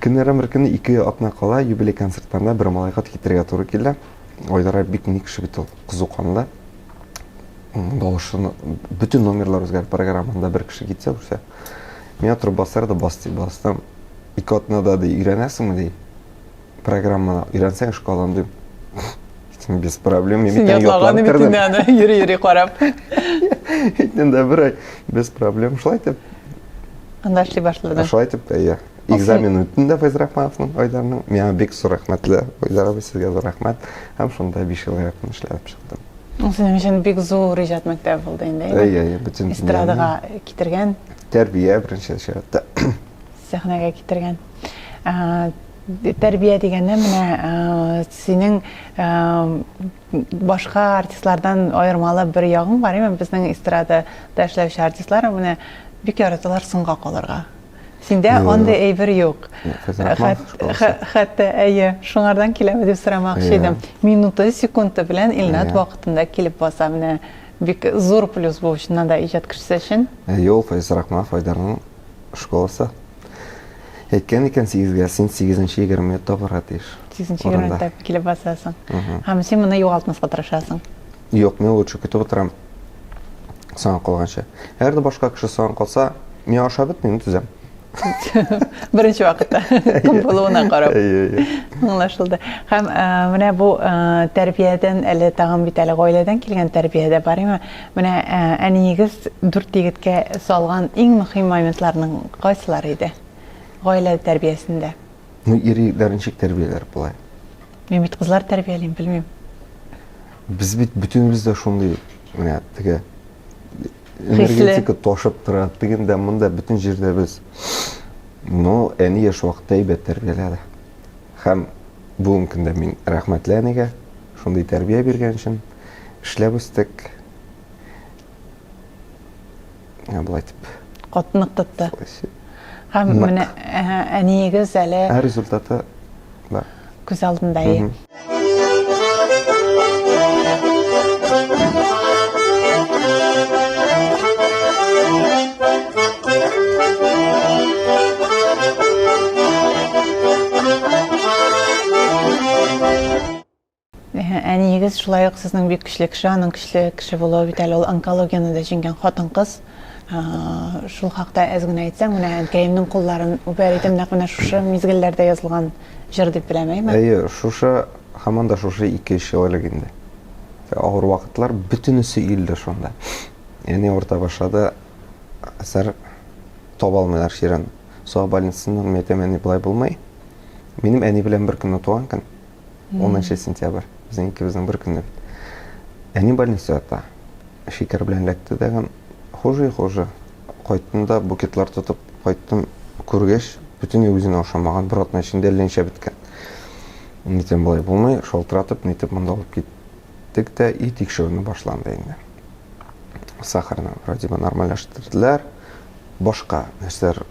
көннәрдән бер көнне ике атна кала юбилей концертларында бер малайга китергә туры килде. Айдар бик ни кеше бит ул, кызу канлы. Тавышын бөтен номерлар үзгәреп программада бер кеше китсә, үсә. Миңа торып басар да бас дип бастым. Ике атнада ди өйрәнәсеңме ди. Программаны өйрәнсәң эшкә алам дим. Без проблем. Мин бит ятлап кердем. Аны йөри-йөри карап. Инде бер ай без проблем. Шулай итеп. Анда эшли башладың. Шулай итеп, әйе. Экзамен үттем дә Фәйз Рахмановның, Айдарның. Миңа бик зур рәхмәтле. Айдар абый, сезгә зур рәхмәт. Һәм шунда 5 елга якын эшләп чыктым. Ул синең өчен бик зур иҗат мәктәбе булды инде. Әйе, әйе, бөтен эстрадага китергән. Тәрбия беренче чиратта. Сәхнәгә китергән. Тәрбия дигәндә менә синең башка артистлардан аермалы бер ягың бар, әйме? Безнең эстрадада эшләүче артистлар менә бик яраталар соңга калырга. Синдә андый әйбер юк. Хәтта әйе, шуңардан киләме дип сорамакчы идем. Минуты, секунды белән Илнат вакытында килеп баса. Менә бик зур плюс бу чыннан да иҗат кешесе өчен. Әйе, ул Фәйз Рахманов Айдарның школасы. Әйткән икән сигезгә, син сигезенче 20 минутта барырга тиеш. Сигезенче 20 минутта килеп басасың. Һәм син моны югалтмаска тырышасың. Юк, мин лучше көтеп утырам. Соңга калганчы. Әгәр дә башка кеше соңга калса, мин ашап бетмим, түзәм. Беренче вакытта кем булуына карап. Аңлашылды. Һәм э, менә бу э, тәрбиядән әле тагын бит әле гаиләдән килгән тәрбия дә бар име? Менә э, әниегез дүрт егеткә салган иң мөһим моментларның кайсылары иде? Гаилә тәрбиясендә. Ну, ир егетләр ничек тәрбияләр болай? Мин бит кызлар тәрбиялим, белмим. Без бит бөтенебез дә шундый, менә теге энергетика ташып тора, тегендә, монда, бөтен җирдә без. Но әни яшь вакытта әйбәт тәрбияләде. Һәм бүгенге көндә мин рәхмәтле әнигә, шундый тәрбия биргән өчен. Эшләп үстек. Ә, болай итеп. Кат нык тотты. Һәм менә әниегез әле Ә результаты бар. Күз алдында. Әниегез шулай ук сезнең бик көчле кеше, аның көчле кеше булуы бит әле ул онкологияне дә җиңгән хатын-кыз. Шул хакта әз генә әйтсәң, менә әнкәемнең кулларын үбәр идем, нәкъ менә шушы мизгелләрдә язылган җыр дип беләм, әйме? Әйе, шушы, һаман да шушы 2-3 ел элек инде. Авыр вакытлар, бөтенесе өелде шунда. Әни авырта башлады, әсәр таба алмыйлар чирен. Саба больницасыннан мин әйтәм, әни, болай булмый. Минем әни белән бер көнне туган көн. 10 сентябрь. Безнең икебезнең бер көнне бит. Әни больницада ята. Шикәр белән эләкте дә хуже и хуже. Кайттым да букетлар тотып кайттым. Күргәч, бөтенләй үзенә ошамаган, бер атна эчендә әллә ничә беткән. Нитем болай булмый, шалтыратып, нитеп монда алып киттек тә, и тикшерүне башланды инде. Сахарны вроде бы нормальләштерделәр. Башка нәрсәләр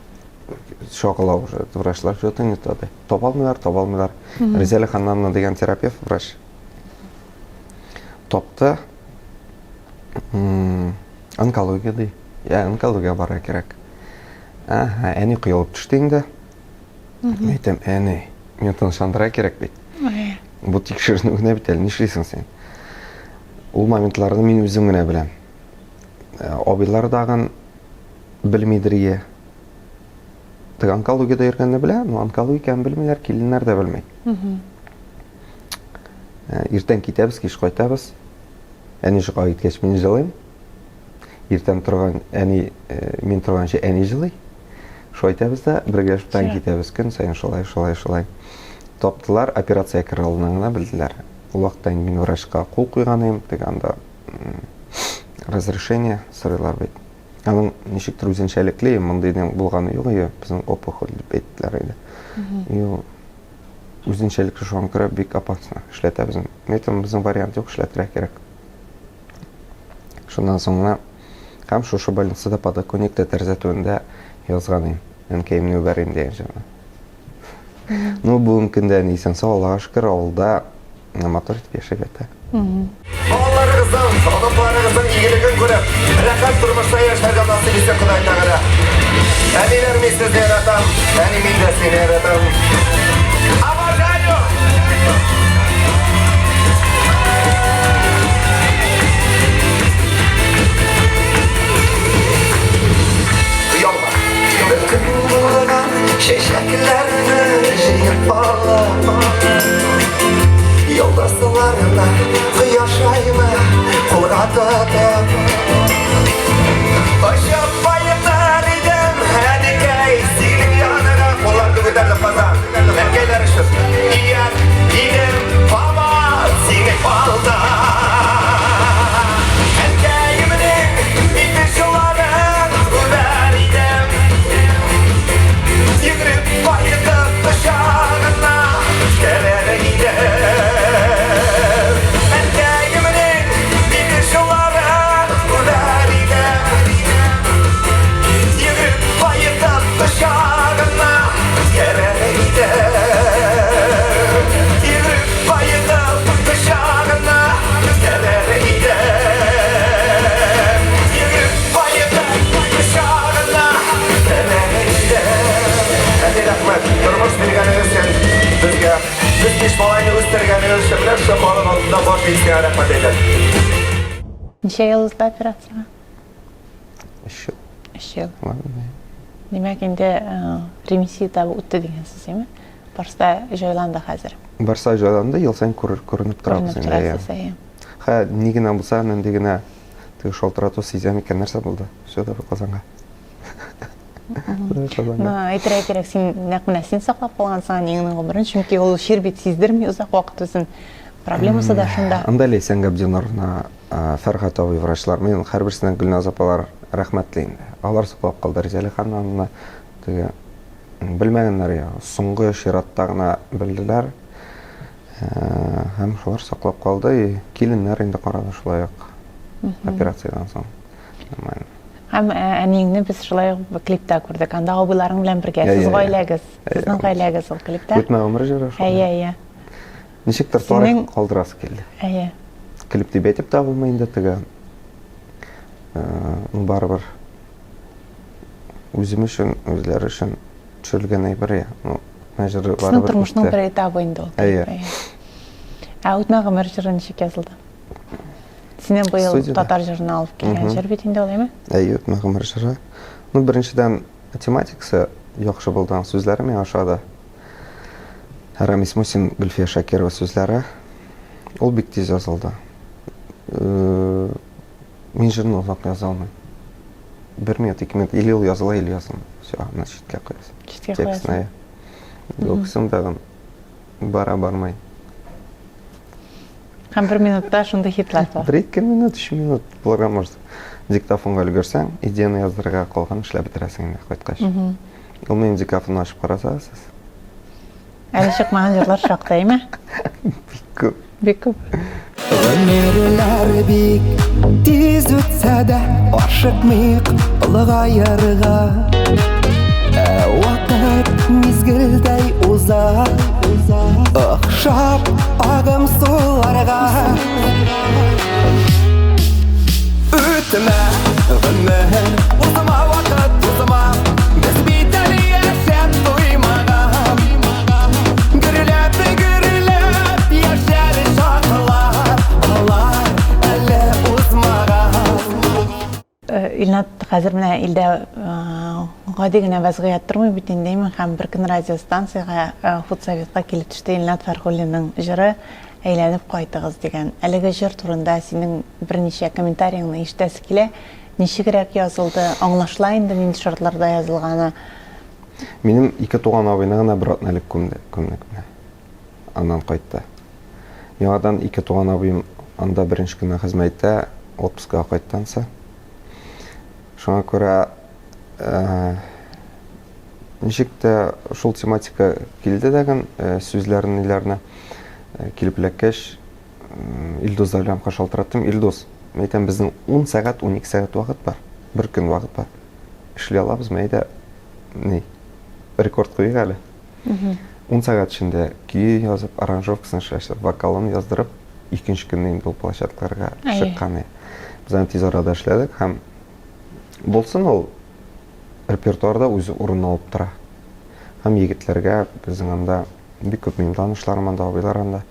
чагыла уже. Врачлар что-то не то. Таба алмыйлар, таба алмыйлар. Ризәлә Ханнанна дигән терапевт врач тапты. Онкология ди. Я, онкология барырга кирәк. Ага, әни коелып төште инде. Мин әйтәм, әни, миңа тынычландырырга кирәк бит. Бу тикшеренү генә бит әле, нишлисең син? Ул моментларны мин үзем генә беләм. Э, абыйлар дагын белмидер ие. Теге онкологиядә йөргәнне белә, но онкология икәнен белмиләр, киленнәр дә белми. Э, иртән китәбез, кич кайтабыз. Әни йокыга киткәч, мин җылыйм. Иртән торган әни, э, мин торганчы әни җылый. Шулай итәбез дә, бергәләшеп тагын китәбез. Көн саен шулай, шулай, шулай. Таптылар, операция керер алдыннан гына белделәр. Ул вакытта инде мин врачка кул куйган идем, теге анда разрешение сорыйлар бит. Аның ничектер үзенчәлекле, мондыйның булганы юк иде, безнең опухоль дип әйттеләр иде. И ул үзенчәлекле шуңа күрә бик опасно эшләтә безнең. Мин әйтәм, безнең вариант юк, эшләтергә кирәк. Шуннан соң гына һәм шушы больницада подоконникта тәрәзә төбендә язган идем. Әнкәемне үбәрим дигән җырны. Ну, бүгенге көндә әни исән сау, Аллага шөкер, авылда. Матур итеп яшәп ята. Балаларыгызның, оныкларыгызның игелеген күреп, рәхәт тормышта яшәргә насыйп итсен Ходай Тәгалә. Әниләр, мин сезне яратам, әни, мин дә сине яратам. Обожаю! Оялма. Бөтен булган чәчәкләрне җыеп алып, Йолдызларны, кояш айны кулга тотып, Очып кайтыр идем, әнекәй, синең яныңа. Кулларны күтәрдем, Казан, әнкәйләр өчен. Ияр идем, кабат синең алда. Әнкәемнең бите чуларын үбәр идем. Йөгереп кайтып кочагына керер идем. Әнкәемнең бите чуларын үбәр идем. Йөгереп кайтып кочагына керер идем. Йөгереп кайтып кочагына керер идем. Йөгереп кайтып кочагына керер идем. Әни, рәхмәт, тормыш биргәнегез өчен безгә. Без биш малайны үстергәнегез өчен менә шушы халык алдында баш иеп сиңа рәхмәт әйтәм. Ничә ел узды операциягә? Өч ел. Өч ел. Димәк, инде ремиссия этабы үтте дигән сүз, әйме? Барсы да җайланды хәзер. Барсы җайланды, ел саен күренеп торабыз Күренеп инде. Әйе. торасыз, әйе. Хә, ни генә булса, нинди генә теге шалтырату сизәм икән, нәрсә булды? Все, давай Казанга. Давай Казанга. Ну, әйтергә кирәк, син нәкъ менә син саклап калгансың әниеңнең гомерен, чөнки ул чир бит сиздерми озак вакыт үзен. Проблемасы да шунда. Анда Ләйсән Габдинуровна, Фәрхәт абый врачлар, мин һәрберсенә Гөлназ апалар рәхмәтле инде. Алар саклап калды Ризәлә ханымны. Теге белмәгәннәр я, соңгы чиратта гына белделәр. Һәм шулар саклап калды. И киленнәр инде карады шулай ук операциядән соң. Нормально. Һәм әниеңне без шулай ук клипта күрдек. Анда абыйларың белән бергә. Сез гаиләгез, сезнең гаиләгез ул клипта. Үтмә гомер җыры шул. Әйе, әйе. Ничектер тарих калдырасы килде. Әйе. Клип дип әйтеп тә булмый инде теге. Ну, барыбер үзем өчен, үзләре өчен төшерелгән әйбер я. Ну, җыры барыбер. Сезнең тормышның бер этабы инде ул. Әйе. Ә Үтмә гомер җыры ничек язылды? Сине быел татар җырына алып килгән җыр бит инде ул, әйме? Әйе, Үтмә гомер җыры. Ну, беренчедән, тематикасы яхшы булды, аның сүзләре миңа ошады. Рамис Мусин, Гөлфия Шакирова сүзләре. Ул бик тиз язылды. Э, мин җырны озак яза алмыйм. Бер минут, ике минут, или ул языла, или язылмый. Все, аны читкә куясың. Читкә куясың. Юксын тагын бара бармай. Һәм бер минутта шундый хитлар туа. Бер ике минут, өч минут булырга может. Диктофонга өлгерсәң, идеяны яздырырга калган эшләп бетерәсең инде кайткач. Ул минем диктофонны ачып карасагыз сез. Әле чыкмаган җырлар шактый, әйме? Бик күп. Бик күп. Гомерләр бик тиз үтсә дә, ашыкмыйк олыгаерга. Ә вакыт мизгелдәй уза, охшап агым суларга. Үтмә гомер, узма вакыт, узма. Без бит әле яшәп туймаган. Гөрләп, гөрләп яшәр чаклар, алар әле узмаган. Илнат, хәзер менә илдә гади генә вәзгыять тормый бит инде, һәм бер көн радиостанциягә, худсоветка килеп төште Илнат Фәрхуллинның җыры Әйләнеп кайтыгыз дигән. Әлеге җыр турында синең берничә комментарияңне ишетәсе килә. Ничегрәк язылды? Аңлашыла инде нинди шартларда язылганы. Минем ике туган абыйны гына бер атна элек күмде, күмдек менә. Аннан кайтты. Яңадан ике туган абыем анда беренче көннән хезмәт итә, отпускага кайтты ансы. Шуңа күрә э, ничек тә шул тематика килде дәген, э, сүзләрне, ниләрне э, килеп эләккәч, Илдус Давлямка шалтыраттым. Илдус, мин әйтәм, безнең 10 сәгать, 12 сәгать вакыт бар. Бер көн вакыт бар. Эшли алабызмы? Әйдә, ни, рекорд куйыйк әле. Ун сәгать эчендә көе язып, аранжировкасын эшләшеп, вокалын яздырып, икенче көнне инде ул площадкаларга чыккан. Без аны тиз арада эшләдек һәм булсын ул репертуарда үзе урын алып тора. Һәм егетләргә безнең анда бик күп минем танышларым анда, абыйлар анда.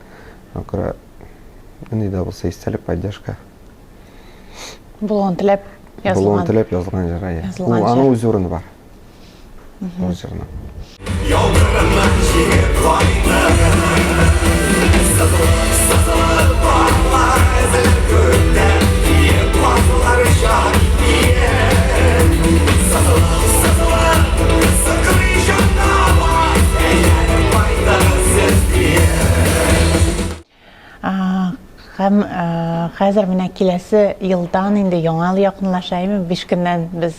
Шуңа күрә нинди дә булса истәлек, поддержка. Булуын теләп язылган. Булуын теләп язылган җыр, әйе. Ул аның үз урыны бар. Ул җырның. Яудырымнан җиңеп кайтты. Сызылып, сызылып парлар өзелеп күктә, Киек базлар оча киек. Сызылып, сызылып, сыкрый җаннава, Әйләнеп кайтыгыз сез диеп. Һәм хәзер менә киләсе елдан инде яңа ел якынлаша, әйме, 5 көннән без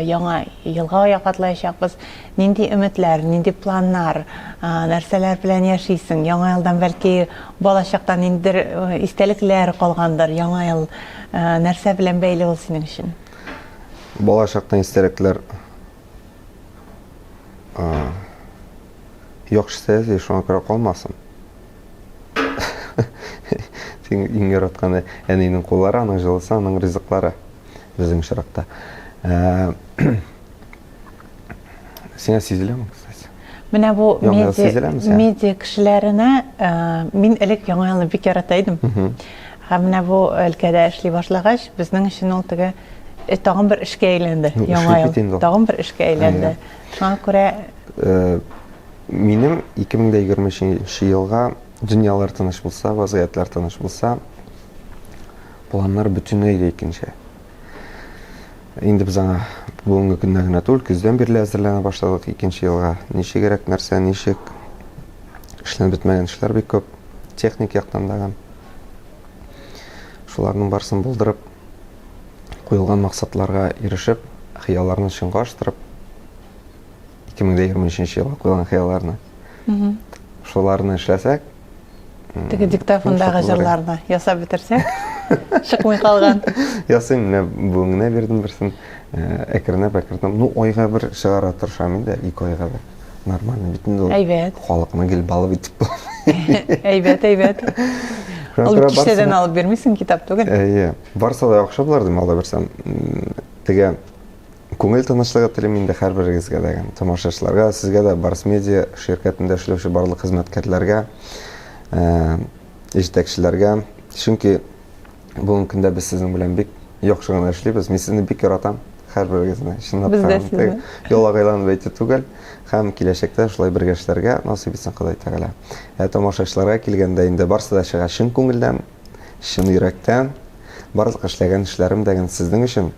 яңа елга аяк атлаячакбыз. Нинди өметләр, нинди планнар, нәрсәләр белән яшисең? Яңа елдан бәлки балачактан ниндидер истәлекләр калгандыр. Яңа ел нәрсә белән бәйле ул синең өчен? Балачактан истәлекләр яхшы шуңа күрә калмасын. Син иң яраткан әнинең куллары, аның җылысы, аның ризыклары безнең очракта. Ә, сиңа сизеләме, кстати? Менә бу медиа, медиа кешеләренә ә, мин элек Яңа елны бик ярата идем. Һәм менә бу өлкәдә эшли башлагач, безнең өчен ул теге э, тагын бер эшкә әйләнде. Яңа ел тагын бер эшкә әйләнде. Шуңа күрә э, Минем 2023 елга дөньялар тыныч булса, вазгыятьләр тыныч булса, планнар бөтенләй дә икенче. Инде без аңа бүгенге көндә генә түгел, көздән бирле әзерләнә башладык икенче елга. Ничегрәк нәрсә, ничек эшләнеп бетмәгән эшләр бик күп, техник яктан да. Шуларның барысын булдырып, куелган максатларга ирешеп, хыялларны чынга аштырып, 2023 елга куйган хыялларны. Шуларны эшләсәк, Теге диктофондагы җырларны ясап бетерсәк, чыкмый калган. Ясыйм, менә бүген генә бирдем берсен. Э, әкренләп, әкренләп. Ну, айга бер чыгара тырышам инде, ике айга бер. Нормально бит инде ул. Әйбәт. Халыкны гел балып итеп булмый. Әйбәт, әйбәт. Ул киштәдән алып бирмисең, китап түгел. Әйе. Барса да яхшы булыр дим, алла бирсә. Теге Күңел тынычлыгы телим инде һәрберегезгә дә, тамашачыларга, сезгә дә, Барс Медиа ширкәтендә эшләүче барлык хезмәткәрләргә, э, җитәкчеләргә. Чөнки бүгенге көндә без сезнең белән бик яхшы гына эшлибез. Мин сезне бик яратам, һәрберегезне. Чынлап Без дә сезне. Ялагайланып әйтү түгел. Һәм киләчәктә шулай бергә эшләргә насыйп итсен Ходай Тәгалә. Ә тамашачыларга килгәндә инде барсы да чыга чын күңелдән, чын йөрәктән. Барлык эшләгән эшләрем дә сезнең өчен.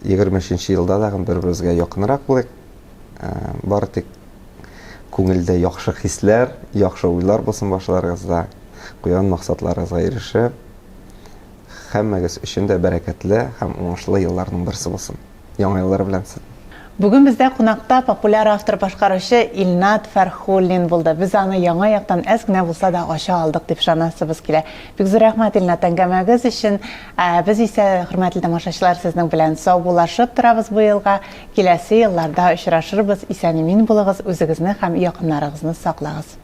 23 елда тагын бер-беребезгә якынрак булыйк. Бары тик күңелдә яхшы хисләр, яхшы уйлар булсын башларыгызда, куйган максатларыгызга ирешеп, һәммәгез өчен дә бәрәкәтле һәм уңышлы елларның берсе булсын. Яңа еллар белән сезне! Бүген бездә кунакта популяр автор-башкаручы Илнат Фәрхуллин булды. Без аны яңа яктан әз генә булса да ача алдык дип ышанасыбыз килә. Бик зур рәхмәт, Илнат, әңгәмәгез өчен. Ә без исә, хөрмәтле тамашачылар, сезнең белән саубуллашып торабыз бу елга. Киләсе елларда очрашырбыз. Исән-имин булыгыз, үзегезне һәм якыннарыгызны саклагыз.